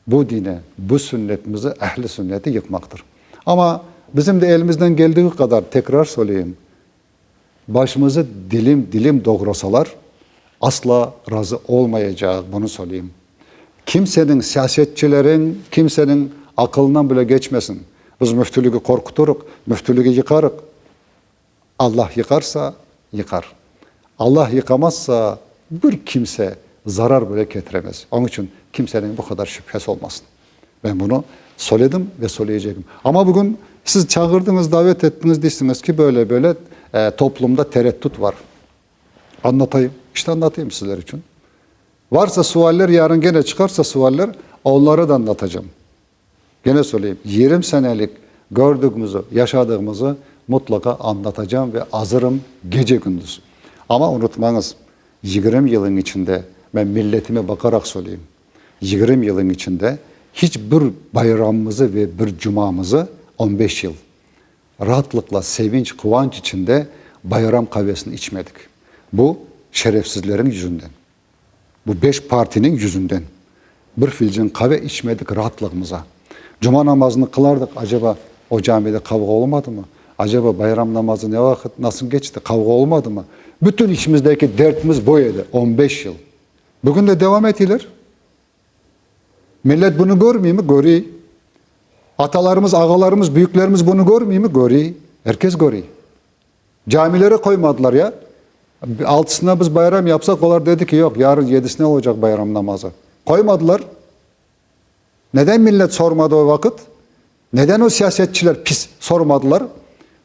bu dini, bu sünnetimizi, ehl-i sünneti yıqmaqtır. Amma bizim de elimizden geldiği qadar, tekrar söyleyim, başımızı dilim-dilim doğrasalar, asla razı olmayacağıq, bunı söyleyim. Kimseniñ, siyasetçileriñ, kimseniñ aqılından bile geçmesin, biz müftüligi qorquturıq, müftüligi yıqarıq. Allah yıqarsa, yıqar. Allah yıqamazsa, bir kimse zarar bile ketiremez. Onıñ içün kimseniñ bu qadar şübhesi olmasın. Ben bunı söyledim ve söyleycegim. Amma bugün siz çağırdıñız, davet ettiñiz, deysiñiz ki, böyle-böyle toplumda tereddüt var. Añlatayım. İşte añlatayım sizler içün. Varsa sualler, yarın gene çıqarsa sualler, onları da añlatacağım. Gene söyleyim, 20 senelik gördügimizi, yaşadığımızı mutlaqa añlatacağım ve azırım gece-kündüz. Amma unutmañız, 20 yılın içinde, men milletime baqaraq söyleyim, 20 yılın içinde hiç bir bayramımızı ve bir cumamızı, on beş yıl, raatlıqla, sevinç, quvanç içinde bayram qavesini içmedik. Bu şerefsizleriñ yüzünden. Bu beş partiniñ yüzünden bir filcan qave içmedik raatlığımıza. Cuma namazını qılardıq, aceba o camide qavğa olmadımı? Aceba bayram namazı ne vaqıt, nasıl keçti, qavğa olmadımı? Bütün içimizdeki dertimiz bu edi, on beş yıl. Bugün de devam eteyler. Millet bunı körmeymi? Körey. Atalarımız, ağalarımız, büyüklerimiz bunı körmeymi? Körey. Er kes körey. Camilere qoymadılar ya. Altısına biz bayram yapsaq, olar dedi ki, yoq, yarın yedisine olacaq bayram namazı. Qoymadılar. Neden millet sormadı o vaqıt? Neden o siyasetçiler pis sormadılar?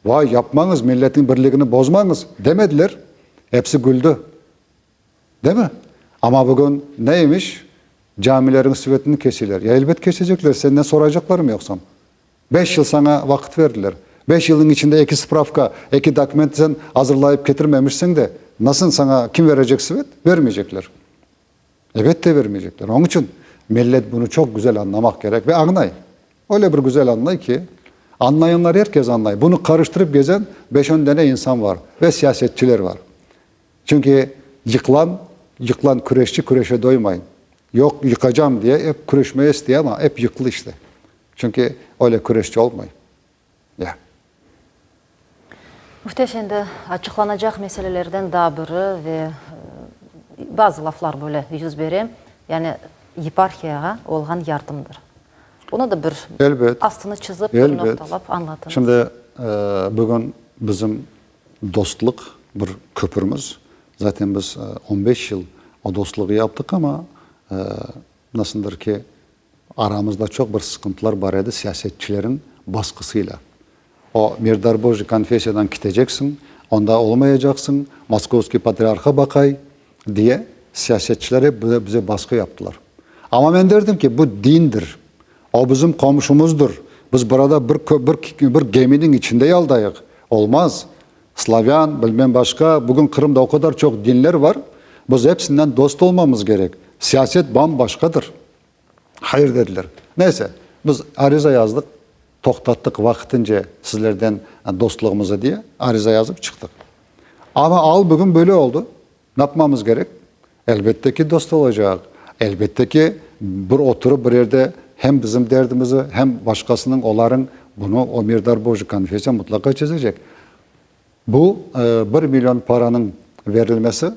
Vay, yapmañız, milletin birligini bozmañız, demediler. Episi güldü. Değil mi? Amma bugün neymiş? Camilerin svetini keseyler. Ya elbet kesecekler, senden soracaqlarmı yoqsam? Beş yıl saña vaqıt berdiler. Beş yılnıñ içinde eki spravka, eki dokument sen azırlayıp ketirmemişsiñ de, nasıl saña kim verecek svet? Bermeycekler. Elbette bermeycekler. Onıñ içün millet bunı çoq güzel añlamaq kerek ve añlay. Öyle bir güzel añlay ki, añlayanlar er kes añlay. Bunı qarıştırıp gezen beş-on dane insan var ve siyasetçiler var. Çünki yıqlan, yıqlan küreşçi küreşe doymay. Yoq, yıqacam diye ep küreşmeye istey ama ep yıqlı işte. Çünki öyle küreşçi olmay. Ya.
Müfti efendi, açıqlanacaq meselelerden daa biri ve bazı laflar böyle yüz bere, yani yeparhiyağa olğan yardımdır. Bunı da bir
Elbet.
astını çızıp, bir
Elbet.
noqtalap añlatıñız.
Şimdi, bugün bizim dostluq bir köpürmiz. Zaten biz on beş yıl o dostluğı yaptıq, amma nasıldır ki, aramızda çoq bir sıqıntılar bar edi siyasetçilerin basqısıyla. O Mirdar Boji konfessiyadan kiteceksiñ, onda olmayacaqsıñ, Moskovskiy patriarha baqay, diye siyasetçiler ep bize basqı yaptılar. Amma men derdim ki, bu dindir, o bizim qomşumızdır, biz burada bir bir geminiñ içinde yaldayıq, olmaz, slavân, bilmem başqa, bugün Qırımda o qadar çoq dinler var, biz epsinden dost olmamız kerek, siyaset bam-başqadır. Hayır dediler. Neyse, biz ariza yazdıq, toqtattıq vaqtınca sizlerden dostluğımızı diye ariza yazıp çıqtıq. Amma al bugün böyle oldı. Napmamız kerek? Elbette ki, dost olacaq. Elbette ki, bir oturıp bir yerde hem bizim derdimizi, hem başqasınıñ, olarıñ, bunı o Mirdar Boji konfessiya mutlaqa çezecek. Bu bir million paranıñ verilmesi,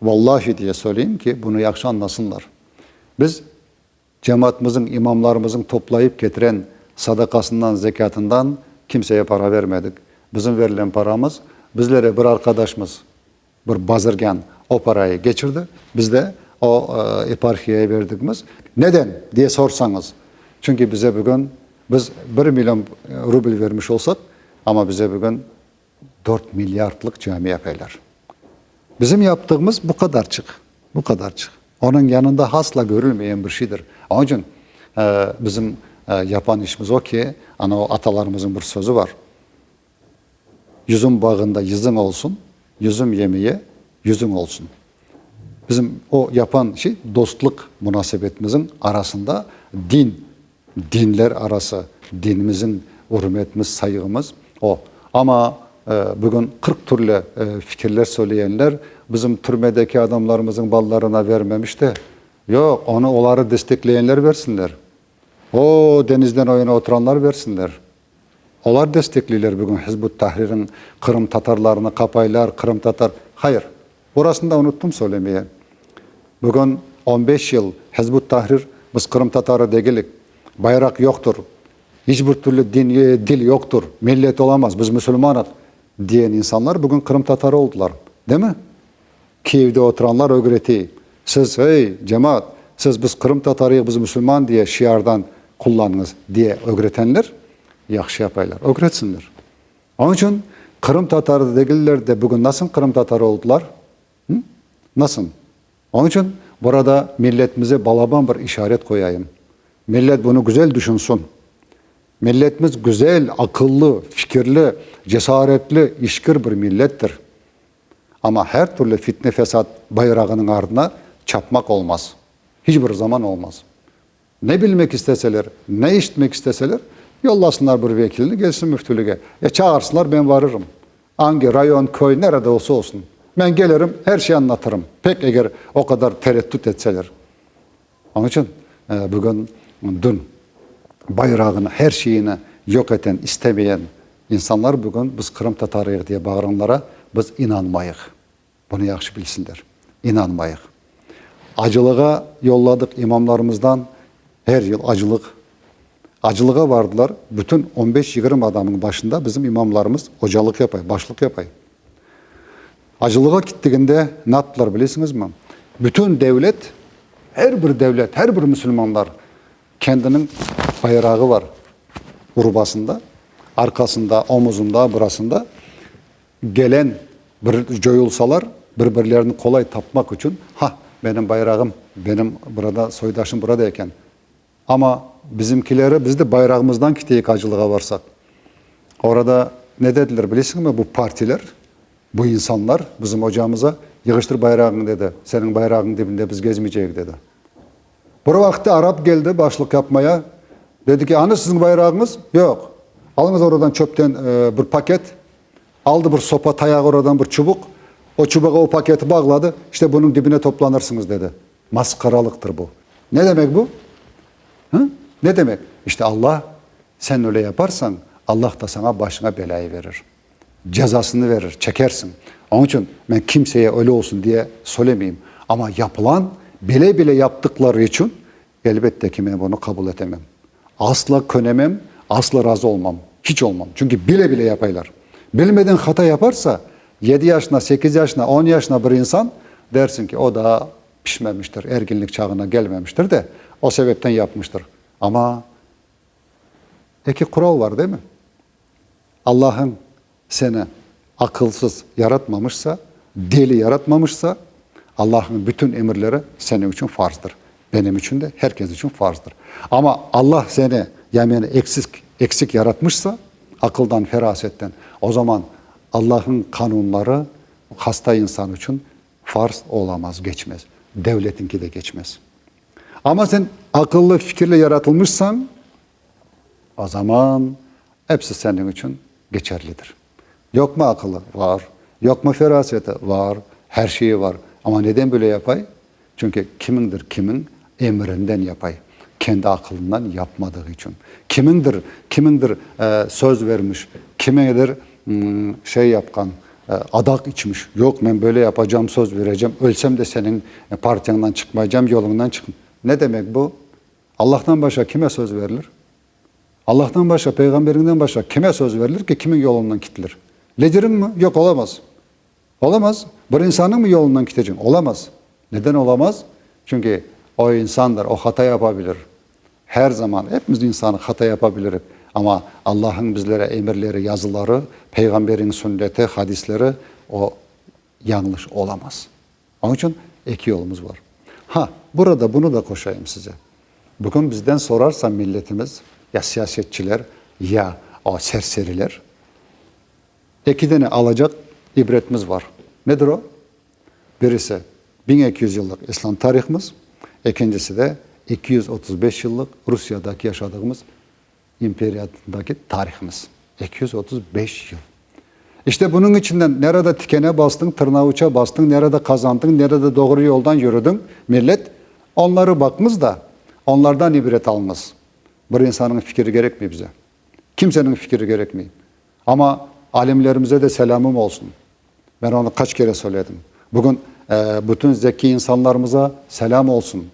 vallahi diye söyleyim ki, bunı yahşı añlasınlar. Biz cemaatımızıñ, imamlarımızıñ toplayıp ketiren sadaqasından, zekâtından kimseye para vermedik. Bizim verilen paramız, bizlere bir arqadaşımız, bir bazirgân o parayı keçirdi, biz de o eparxiyaya verdikmiz. Neden? diye sorsañız, çünki bize bugün, biz bir million rubl vermiş olsaq, amma bize bugün dört milliardlıq cami yapaylar. Bizim yaptığımız bu qadarçıq, bu qadarçıq. Onıñ yanında hasla körülmeyen bir şeydir. Onıñ içün bizim yapan işimiz o ki, ana o atalarımızın bir sözü var, Yüzüm bağında yızıñ olsun, yüzüm yemeye yüzüñ olsun. Bizim o yapan şey, dostluq munasebetimizin arasında din, dinler arası dinimizin ürmetimiz, sayğımız o. Amma bugün 40 türlü fikirler söyleyenler bizim türmedeki adamlarımızın balalarına vermemiş de, yoq, onı oları destekleyenler versinler. O denizden o yana oturanlar versinler. Olar destekleyler bugün Hizb ut-Tahrirniñ qırımtatarlarını qapaylar, qırımtatar. Hayır, burasını da unuttım söylemeye. Bugün on beş yıl Hizb ut-Tahrir biz qırımtatarı degilik, bayraq yoqtur, iç bir türlü din, dil yoqtur, millet olamaz, biz musulmanıq diyen insanlar bugün qırımtatarı oldılar, değil mi? Kiyevde oturanlar ögretey, siz, ey, cemaat, siz biz qırımtatarıyıq, biz musulman diye şiardan qullanıñız, diye ögretenler yahşı yapaylar, ögretsinler. Onıñ içün qırımtatarı degiller de bugün nasıl qırımtatarı oldılar? Hı? Nasıl? Onıñ içün burada milletimize balaban bir işaret qoyayım. Millet bunı güzel düşünsin. Milletimiz güzel, aqıllı, fikirli, cesaretli, işkir bir millettir. Amma her türlü fitne-fesat bayrağınıñ ardına çapmaq olmaz. Hiç bir zaman olmaz. Ne bilmek isteseler, ne işitmek isteseler, yollasınlar bir vekilini, kelsin müftülige. Ya çağırsınlar, ben varırım. Angi rayon, köy, nerede olsa olsun. Men kelirim, her şey añlatırım. Pek eger o qadar tereddüt etseler. Onıñ içün bugün, dün bayrağını, her şeyini yoq eten, istemeyen insanlar bugün biz qırımtatarıyıq diye bağıranlara biz inanmayıq. Bunı yahşı bilsinler. İnanmayıq. Acılığa yolladıq imamlarımızdan her yıl acılıq. Acılığa vardılar, bütün on beş-yigirmi adamnıñ başında bizim imamlarımız ocalıq yapay, başlıq yapay. Acılığa kittiginde ne yaptılar bilesiñizmi? Bütün devlet, her bir devlet, her bir musulmanlar kendiniñ bayrağı var urbasında, arqasında, omuzında, burasında. Gelen bir coyulsalar, bir-birlerini qolay tapmaq içün, Ha, benim bayrağım, benim burada soydaşım burada eken. Amma bizimkileri, biz de bayrağımızdan kiteyik acılığa barsaq. Orada ne dediler bilesiñmi, bu partiler, bu insanlar bizim ocamıza, yığıştır bayrağıñı dedi, seniñ bayrağıñ dibinde biz gezmeyceyik dedi. Bir vaqıtta arap keldi başlıq yapmaya, dedi ki, anı siziñ bayrağıñız? Yoq. Alıñız oradan çöpten bir paket, aldı bir sopa tayaq oradan bir çubuq, o çubuğa o paketi bağladı, işte bunıñ dibine toplanırsıñız dedi. Masqaralıqtır bu. Ne demek bu? Hı? Ne demek? İşte Allah, sen öyle yaparsañ, Allah da saña başıña belâyı verir. Cezasını verir, çekersiñ. Onıñ içün men kimseye öyle olsun diye söylemeyim. Amma yapılan, bile-bile yaptıqları içün, elbette ki, men bunı qabul etemem. Asla könemem, asla razı olmam, hiç olmam. Çünki bile-bile yapaylar. Bilmeden hata yaparsa, Yedi yaşına, sekiz yaşına, on yaşına bir insan, dersiñ ki, o daa pişmemiştir, erginlik çağına kelmemiştir de, o sebepten yapmıştır. Amma eki qural bar, değil mi? Allahıñ seni aqılsız yaratmamışsa, deli yaratmamışsa, Allahıñ bütün emirleri seniñ içün farzdır. Benim içün de, her kes içün farzdır. Amma Allah seni ya meni eksik, eksik yaratmışsa, aqıldan, ferasetten, o zaman Allahıñ qanunları hasta insan içün farz olamaz, geçmez. Devletiñki de geçmez. Amma sen aqıllı, fikirli yaratılmışsañ, o zaman episi seniñ içün geçerlidir. Yoqmı aqılı? Var. Yoqmı feraseti? Var. Her şeyi var. Amma neden böyle yapay? Çünki kimiñdir kimiñ emirinden yapay. Kendi aqılından yapmadığı içün. Kimiñdir kimiñdir söz vermiş, kimiñdir şey yapqan, adaq içmiş. Yoq, men böyle yapacam, söz berecem, ölsem de seniñ partiyañdan çıqmaycam, yoluñdan çıqm. Ne demek bu? Allahtan başqa kime söz verilir? Allahtan başqa, Peyğamberinden başqa kime söz verilir ki, kimiñ yolundan kitilir? Lideriñmi? Yoq, olamaz. Olamaz. Bir insannıñmı yolundan kiteceñ? Olamaz. Neden olamaz? Çünki o insandır, o hata yapa bilir. Her zaman, epimiz insanıq, hata yapa bilirik. Amma Allahıñ bizlere emirleri, yazıları, Peyğamberiñ sünneti, hadisleri, o yañlış olamaz. Onıñ içün eki yolumız bar. Ha, burada bunı da qoşayım size. Bugün bizden sorarsa milletimiz, ya siyasetçiler, ya o serseriler, eki dene alacaq ibretimiz bar. Nedir o? Birisi, 1200 yıllıq İslâm tarihimiz, ekincisi de 235 yıllıq Rusiyadaki yaşadığımız imperiyadaki tarihimiz. 235 yıl. İşte bunıñ içinden nerede tikene bastıñ, tırnavuça bastıñ, nerede qazandıñ, nerede doğru yoldan yürüdiñ, millet, onları baqıñız da, onlardan ibret alıñız. Bir insanıñ fikiri kerekmey bize. Kimseniñ fikiri kerekmey. Amma alimlerimize de selâmım olsun. Men onı qaç kere söyledim. Bugün bütün zekkiy insanlarımıza selâm olsun.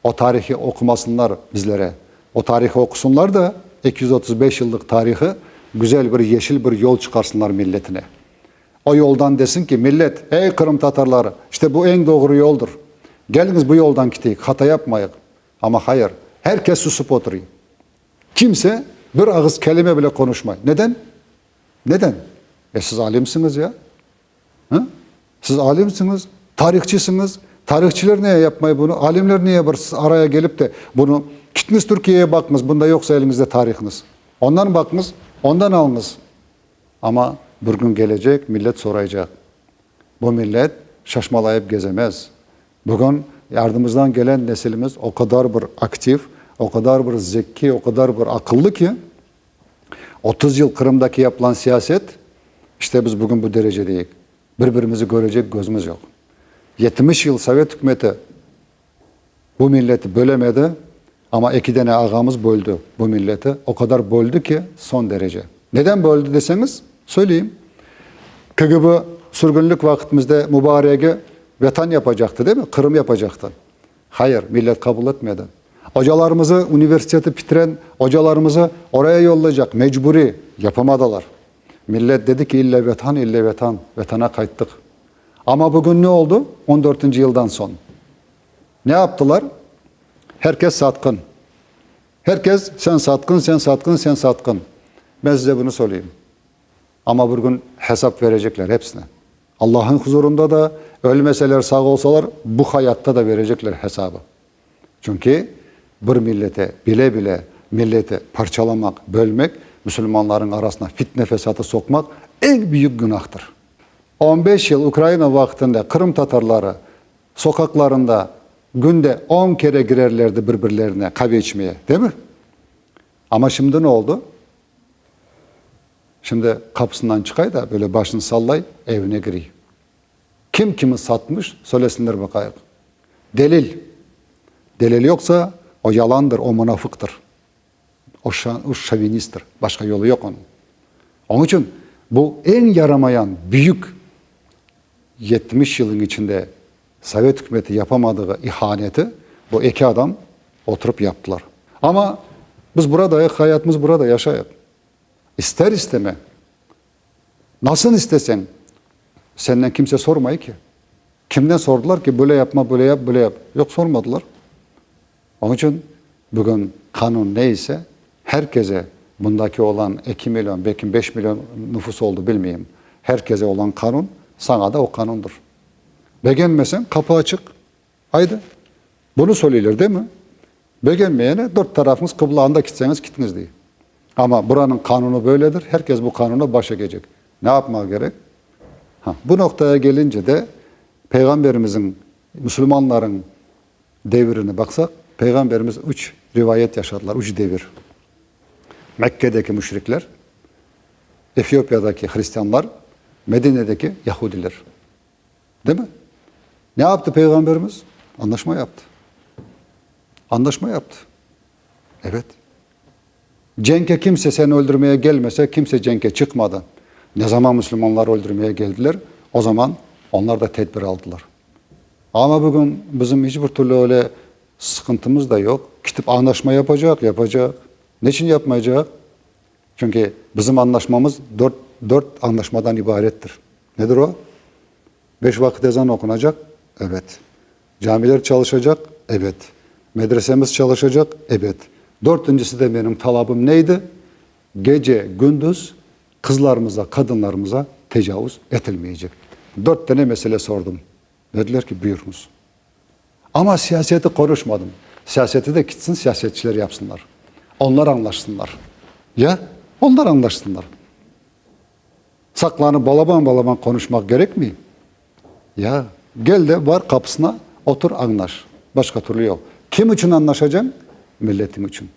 O tarihi oqumasınlar bizlere. O tarihi oqusınlar da, 235 yıllıq tarihı, güzel bir yeşil bir yol çıqarsınlar milletine. O yoldan desin ki, millet, ey qırımtatarları, işte bu eñ doğru yoldur. Keliñiz bu yoldan kiteyik, hata yapmayıq. Amma hayır, her kes susıp oturuy. Kimse bir ağız kelime bile qonuşmay. Neden? Neden? E siz alimsiñiz ya. Hı? Siz alimsiñiz, tarihçisiñiz. Tarihçiler neye yapmay bunı? Alimler neye bir araya gelip de bunı Kitñiz Türkiyeye baqıñız, bunda yoqsa eliñizde tarihñiz. Ondan baqıñız, ondan alıñız. Amma bir kün kelecek, millet soraycaq. Bu millet şaşmalayıp gezemez. Bugün ardımızdan gelen nesilimiz o qadar bir aktiv, o qadar bir zekki, o qadar bir aqıllı ki, 30 yıl Qırımdaki yapılan siyaset, işte biz bugün bu derecedeyik. Bir-birimizi körecek közümiz yoq. 70 yıl Sovet ükümeti bu milleti bölemedi, amma eki dene ağamız böldü bu milleti. O qadar böldü ki, soñ derece. Neden böldü deseñiz, söyleyim. KGB sürgünlik vaqıtımızda mubaregi Vetan yapacaqtı, değil mi? Qırım yapacaqtı. Hayır, millet qabul etmedi. Ocalarımızı, universiteti bitiren ocalarımızı oraya yollaycaq, mecburi, yapamadılar. Millet dedi ki, ille Vetan, ille Vetan, Vetana qayttıq. Amma bugün ne oldu? On dörtünci yıldan soñ. Ne yaptılar? Her kes satqın. Her kes, sen satqın, sen satqın, sen satqın. Ben size bunı söyleyeyim. Amma bir kün hesap verecekler hepsine. Allah'ın huzurunda da, ölmeseler, sağ olsalar, bu hayatta da verecekler hesabı. Çünki bir millete bile-bile milleti parçalamaq, bölmek, müsülmanlarıñ arasına fitne fesatı soqmaq eñ büyük günahtır. On beş yıl Ukraina vaqtında Qırım tatarları soqaqlarında günde on kere girerlerdi bir-birlerine qave içmeye, değil mi? Amma şimdi ne oldu? Şimdi qapısından çıqay da, böyle başını sallay, evine kiriy. Kim kimi satmış, söylesinler baqayıq. Delil. Delil yoqsa, o yalandır, o munafıqtır. O o şovinisttir. Başqa yolu yoq onıñ. Onıñ içün bu eñ yaramayan büyük 70 yılın içinde Sovet ükümeti yapamadığı ihaneti bu eki adam oturıp yaptılar. Amma biz buradayıq, hayatımız burada, yaşayıq. İster isteme, nasıl isteseñ. Senden kimse sormay ki. Kimden sordılar ki, böyle yapma, böyle yap, böyle yap? Yoq, sormadılar. Onıñ içün bugün qanun ne ise, herkese, bundaki olan eki million, belki beş million nufus oldı, bilmeyim, herkese olan qanun, saña da o qanundır. Begenmeseñ, qapı açıq, aydı. Bunı söyleyler, değil mi? Begenmeyene, dört tarafıñız qıbla, anda kitseñiz, kitñiz, dey. Amma buranıñ qanunı böyledir, herkes bu qanuna baş egecek. Ne yapmaq kerek? Ha, bu noqtaya kelince de, Peyğamberimizniñ, musulmanlarıñ devirini baqsaq, Peyğamberimiz üç rivayet yaşadılar, üç devir. Mekkedeki müşrikler, Efiopiyadaki hristianlar, Medinedeki yahudiler. Değil mi? Ne yaptı Peyğamberimiz? Anlaşma yaptı. Anlaşma yaptı. Evet. Cenke kimse seni öldürmeye gelmese, kimse cenke çıqmadı. Ne zaman müslümanlar öldürmeye geldiler, o zaman onlar da tedbir aldılar. Amma bugün bizim hiç bir türlü öyle sıqıntımız da yoq. Kitip añlaşma yapacaq, yapacaq. Neçün yapmaycaq? Çünki bizim añlaşmamız dört, dört añlaşmadan ibarettir. Nedir o? Beş vaqıt ezan oqunacaq? Ebet. Camiler çalışacaq? Ebet. Medresemiz çalışacaq? Ebet. Dörtüncisi de menim talabım neydi? Gece, gündüz qızlarımıza, qadınlarımıza tecavuz etilmeycek. Dört tane mesele sordum. Dediler ki, buyurıñız. Amma siyaseti qonuşmadım. Siyaseti de kitsin, siyasetçiler yapsınlar. Onlar añlaşsınlar. Ya? Onlar añlaşsınlar. Saqlanıp balaban-balaban qonuşmaq kerekmi? Ya, gel de bar qapısına, otur añlaş. Başqa türlü yoq. Kim içün añlaşacañ? Milletiñ içün.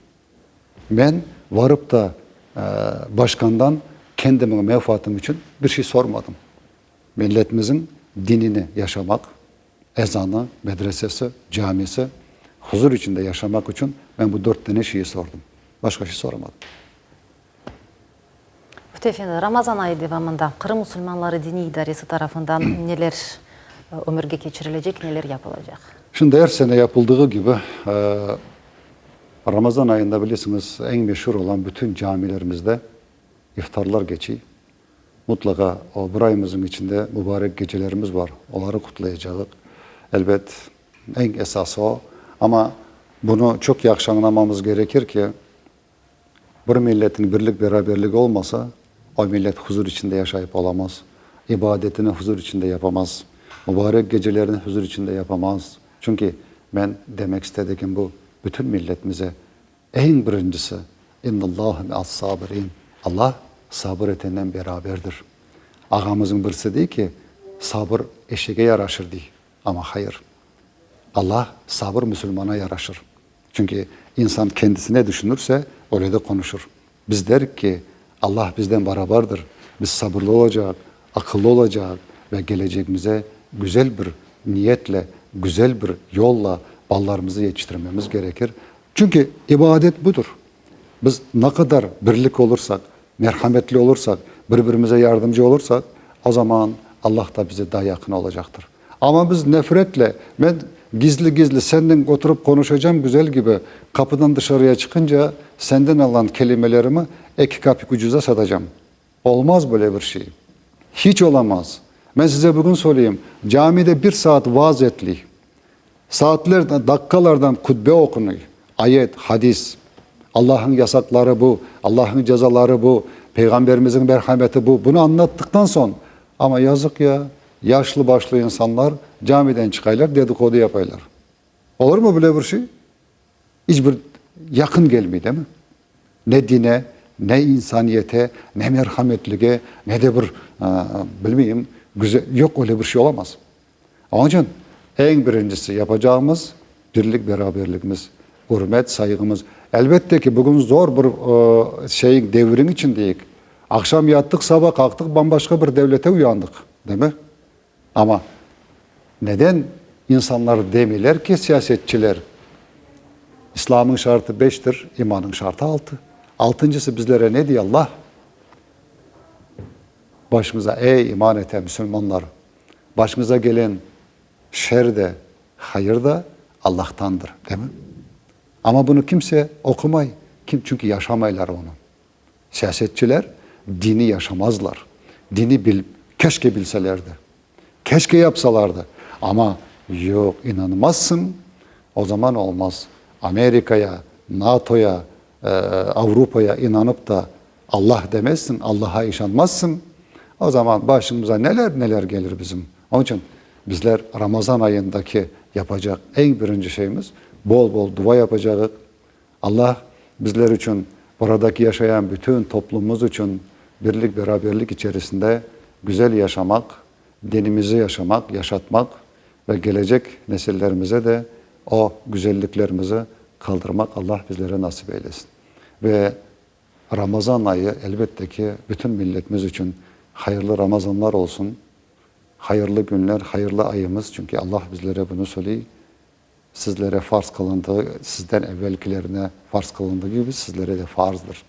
Men varıp da başqandan kendimiñ menfaatım içün bir şey sormadım. Milletimizin dinini yaşamaq, ezanı, medresesi, camisi, huzur içinde yaşamaq içün men bu dört tane şeyi sordum. Başqa şey soramadım.
Müfti efendi, Ramazan ayı devamında Qırım musulmanları diniy idaresi tarafından neler ömürge keçirilecek, neler yapılacaq?
Şimdi er sene yapıldığı kibi, Ramazan ayında bilesiñiz, eñ meşur olan bütün camilerimizde iftarlar keçiy. Mutlaqa o bir ayımızıñ içinde mubarek gecelerimiz bar, oları qutlayacağıq. Elbet, eñ esası o. Amma bunı çoq yahşı añlamamız gerekir ki, bir milletin birlik-beraberligi olmasa, o millet huzur içinde yaşayıp olamaz, ibadetini huzur içinde yapamaz, mubarek gecelerini huzur içinde yapamaz. Çünki men demek istedigim bu, bütün milletimize Eñ birincisi, İnnallâhe me'as-sabirin, Allah sabır etenden beraberdir. Ağamızıñ birisi dey ki, sabır eşege yaraşır dey, amma hayır. Allah sabır musulmana yaraşır. Çünki insan kendisine düşünürse, öyle de qonuşır. Biz derik ki, Allah bizden barabardır, biz sabırlı olacaq, aqıllı olacaq ve gelecegimize güzel bir niyetle, güzel bir yolla balalarımızı yetiştirmemiz gerekir. Çünki ibadet budır. Biz ne qadar birlik olursaq, merhametli olursaq, bir-birimize yardımcı olursaq, o zaman Allah da bize daa yaqın olacaqtır. Amma biz nefretle, men gizli-gizli senden oturıp qonuşacam güzel kibi, qapıdan dışarıya çıqınca senden alğan kelimelerimi eki kapik ucuza satacam. Olmaz böyle bir şey. Hiç olamaz. Men size bugün söyleyim, camide bir saat vaaz etiliy, saatlerden, daqqalardan hutbe oqunıy, ayet, hadis, Allah'ın yasaqları bu, Allah'ın cezaları bu, Peyğamberimizin merhameti bu, bunı añlattıqtan soñ, amma yazıq ya, Yaşlı-başlı insanlar camiden çıqaylar, dedikodu yapaylar. Olurmı böyle bir şey? İç bir yaqın kelmey, değil mi? Ne dine, ne insaniyete, ne merhametlige, ne de bir, bilmeyim, güzel, yoq, öyle bir şey olamaz. Onıñ içün eñ birincisi yapacağımız birlik-beraberligimiz, ürmet, sayğımız. Elbette ki, bugün zor bir şeyiñ, deviriñ içindeyik. Aqşam yattıq, saba qalqtıq, bam-başqa bir devlete uyandıq, değil mi? Amma neden insanlar demeyler ki, siyasetçiler, İslamıñ şartı beştir, imanıñ şartı altı. Altıncısı bizlere ne dey Allah? Başıñıza, ey iman eten müsülmanlar, başıñıza gelen şer de, hayır da Allahtandır, değil mi? Amma bunı kimse oqumay, kim, çünki yaşamaylar onı. Siyasetçiler dini yaşamazlar. Dini bil, keşke bilselerdi. Keşke yapsalardı. Amma yoq, inanmazsıñ, o zaman olmaz. Amerikaya, NATOya, Avrupaya inanıp da Allah demezsiñ, Allaha işanmazsıñ, o zaman başımıza neler-neler gelir bizim. Onıñ içün bizler Ramazan ayındaki yapacaq eñ birinci şeyimiz, bol-bol dua yapacağıq. Allah bizler içün, buradaki yaşayan bütün toplumımız içün birlik-beraberlik içerisinde güzel yaşamaq, dinimizi yaşamaq, yaşatmaq ve gelecek nesillerimize de o güzelliklerimizi qaldırmaq Allah bizlere nasip eylesin. Ve Ramazan ayı, elbette ki, bütün milletimiz içün hayırlı Ramazanlar olsun, hayırlı günler, hayırlı ayımız, çünki Allah bizlere bunı söyley, Sizlere farz qılındığı, sizden evvelkilerine farz qılındığı kibi, sizlere de farzdır.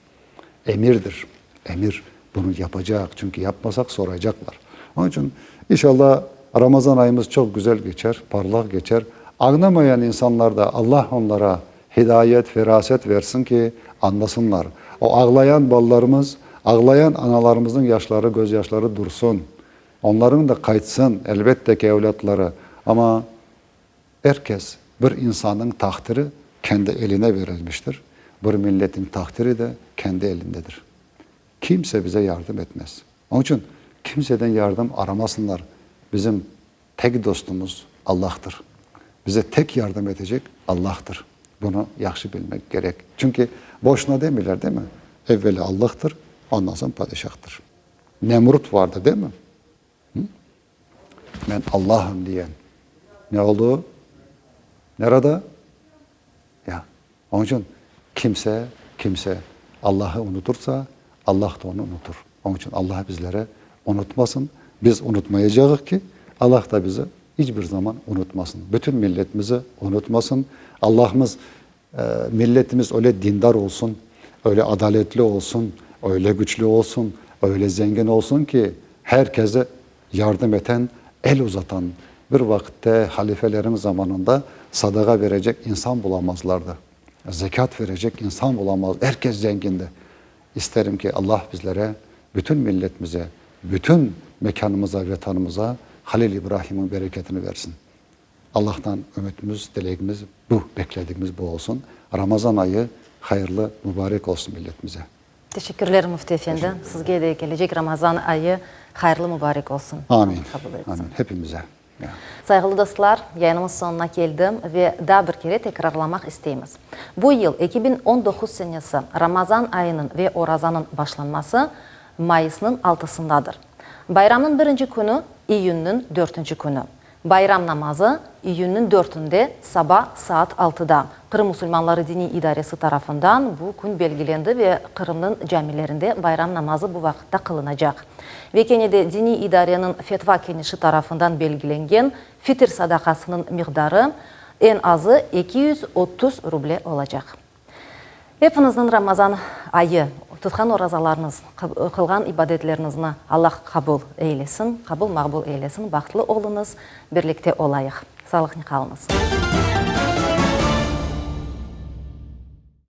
Emirdir. Emir. Bunı yapacaq, çünki yapmasaq soraycaqlar. Onıñ içün, inşallah, Ramazan ayımız çoq güzel geçer, parlaq geçer. Añlamayan insanlar da Allah onlara hidayet, feraset versin ki, añlasınlar. O ağlayan balalarımız, ağlayan analarımıznıñ yaşları, gözyaşları dursun. Onlarıñ da qaytsın, elbette ki, evlâtları. Amma Er kes, bir insannıñ taqdiri kendi eline verilmiştir, bir milletin taqdiri de kendi elindedir. Kimse bize yardım etmez. Onıñ içün kimseden yardım aramasınlar, bizim tek dostumuz Allahtır. Bize tek yardım etecek Allahtır. Bunı yahşı bilmek kerek. Çünki boşuna demeyler, değil mi? Evvela Allahtır, ondan soñ padişahtır. Nemrut vardı, değil mi? Men Allahım diyen. Ne oldu? Nerede? Ya. Onıñ içün kimse, kimse Allahı unutursa, Allah da onı unutur. Onıñ içün Allah bizleri unutmasın. Biz unutmayacağıq ki, Allah da bizi iç bir zaman unutmasın. Bütün milletimizi unutmasın. Allahımız Milletimiz öyle dindar olsun, öyle adaletli olsun, öyle güçlü olsun, öyle zengin olsun ki, her kese yardım eten, el uzatan, bir vaqıtte halifelerin zamanında sadağa verecek insan bulamazlardı, zekât verecek insan bulamaz, er kes zengindi. İsterim ki, Allah bizlere, bütün milletimize, bütün mekânımıza, vetanımıza Halil İbrahimniñ bereketini versin. Allahtan ümütimiz, dilegimiz bu, bekledigimiz bu olsun. Ramazan ayı hayırlı, mübarek olsun milletimize.
Teşekkürler, Müfti efendi. Sizge de kelecek Ramazan ayı hayırlı, mübarek olsun.
Amin. Amin. Hepimize.
Sayğılı dostlar, yayınımız soñuna keldi ve daa bir kere tekrarlamaq isteymiz. Bu yıl, 2019 senesi, Ramazan ayınıñ ve orazanıñ başlanması mayısnıñ altısındadır. Bayramnıñ birinci künü, iyünniñ dörtünci künü. Bayram namazı iyünniñ dörtünde saba saat altıda Qırım musulmanları diniy idaresi tarafından bu kün belgilendi ve Qırımnıñ camilerinde bayram namazı bu vaqıtta qılınacaq. Ve kene de diniy idareniñ fetva keñeşi tarafından belgilengen fitir sadaqasınıñ miqdarı eñ azı 230 ruble olacaq. Epiñizniñ Ramazan ayı, tutqan orazalarıñız, qılğan ibadetleriñizni Allah qabul eylesin, qabul maqbul eylesin, bahtlı oluñız, birlikte olayıq. Sağlıqnen qalıñız.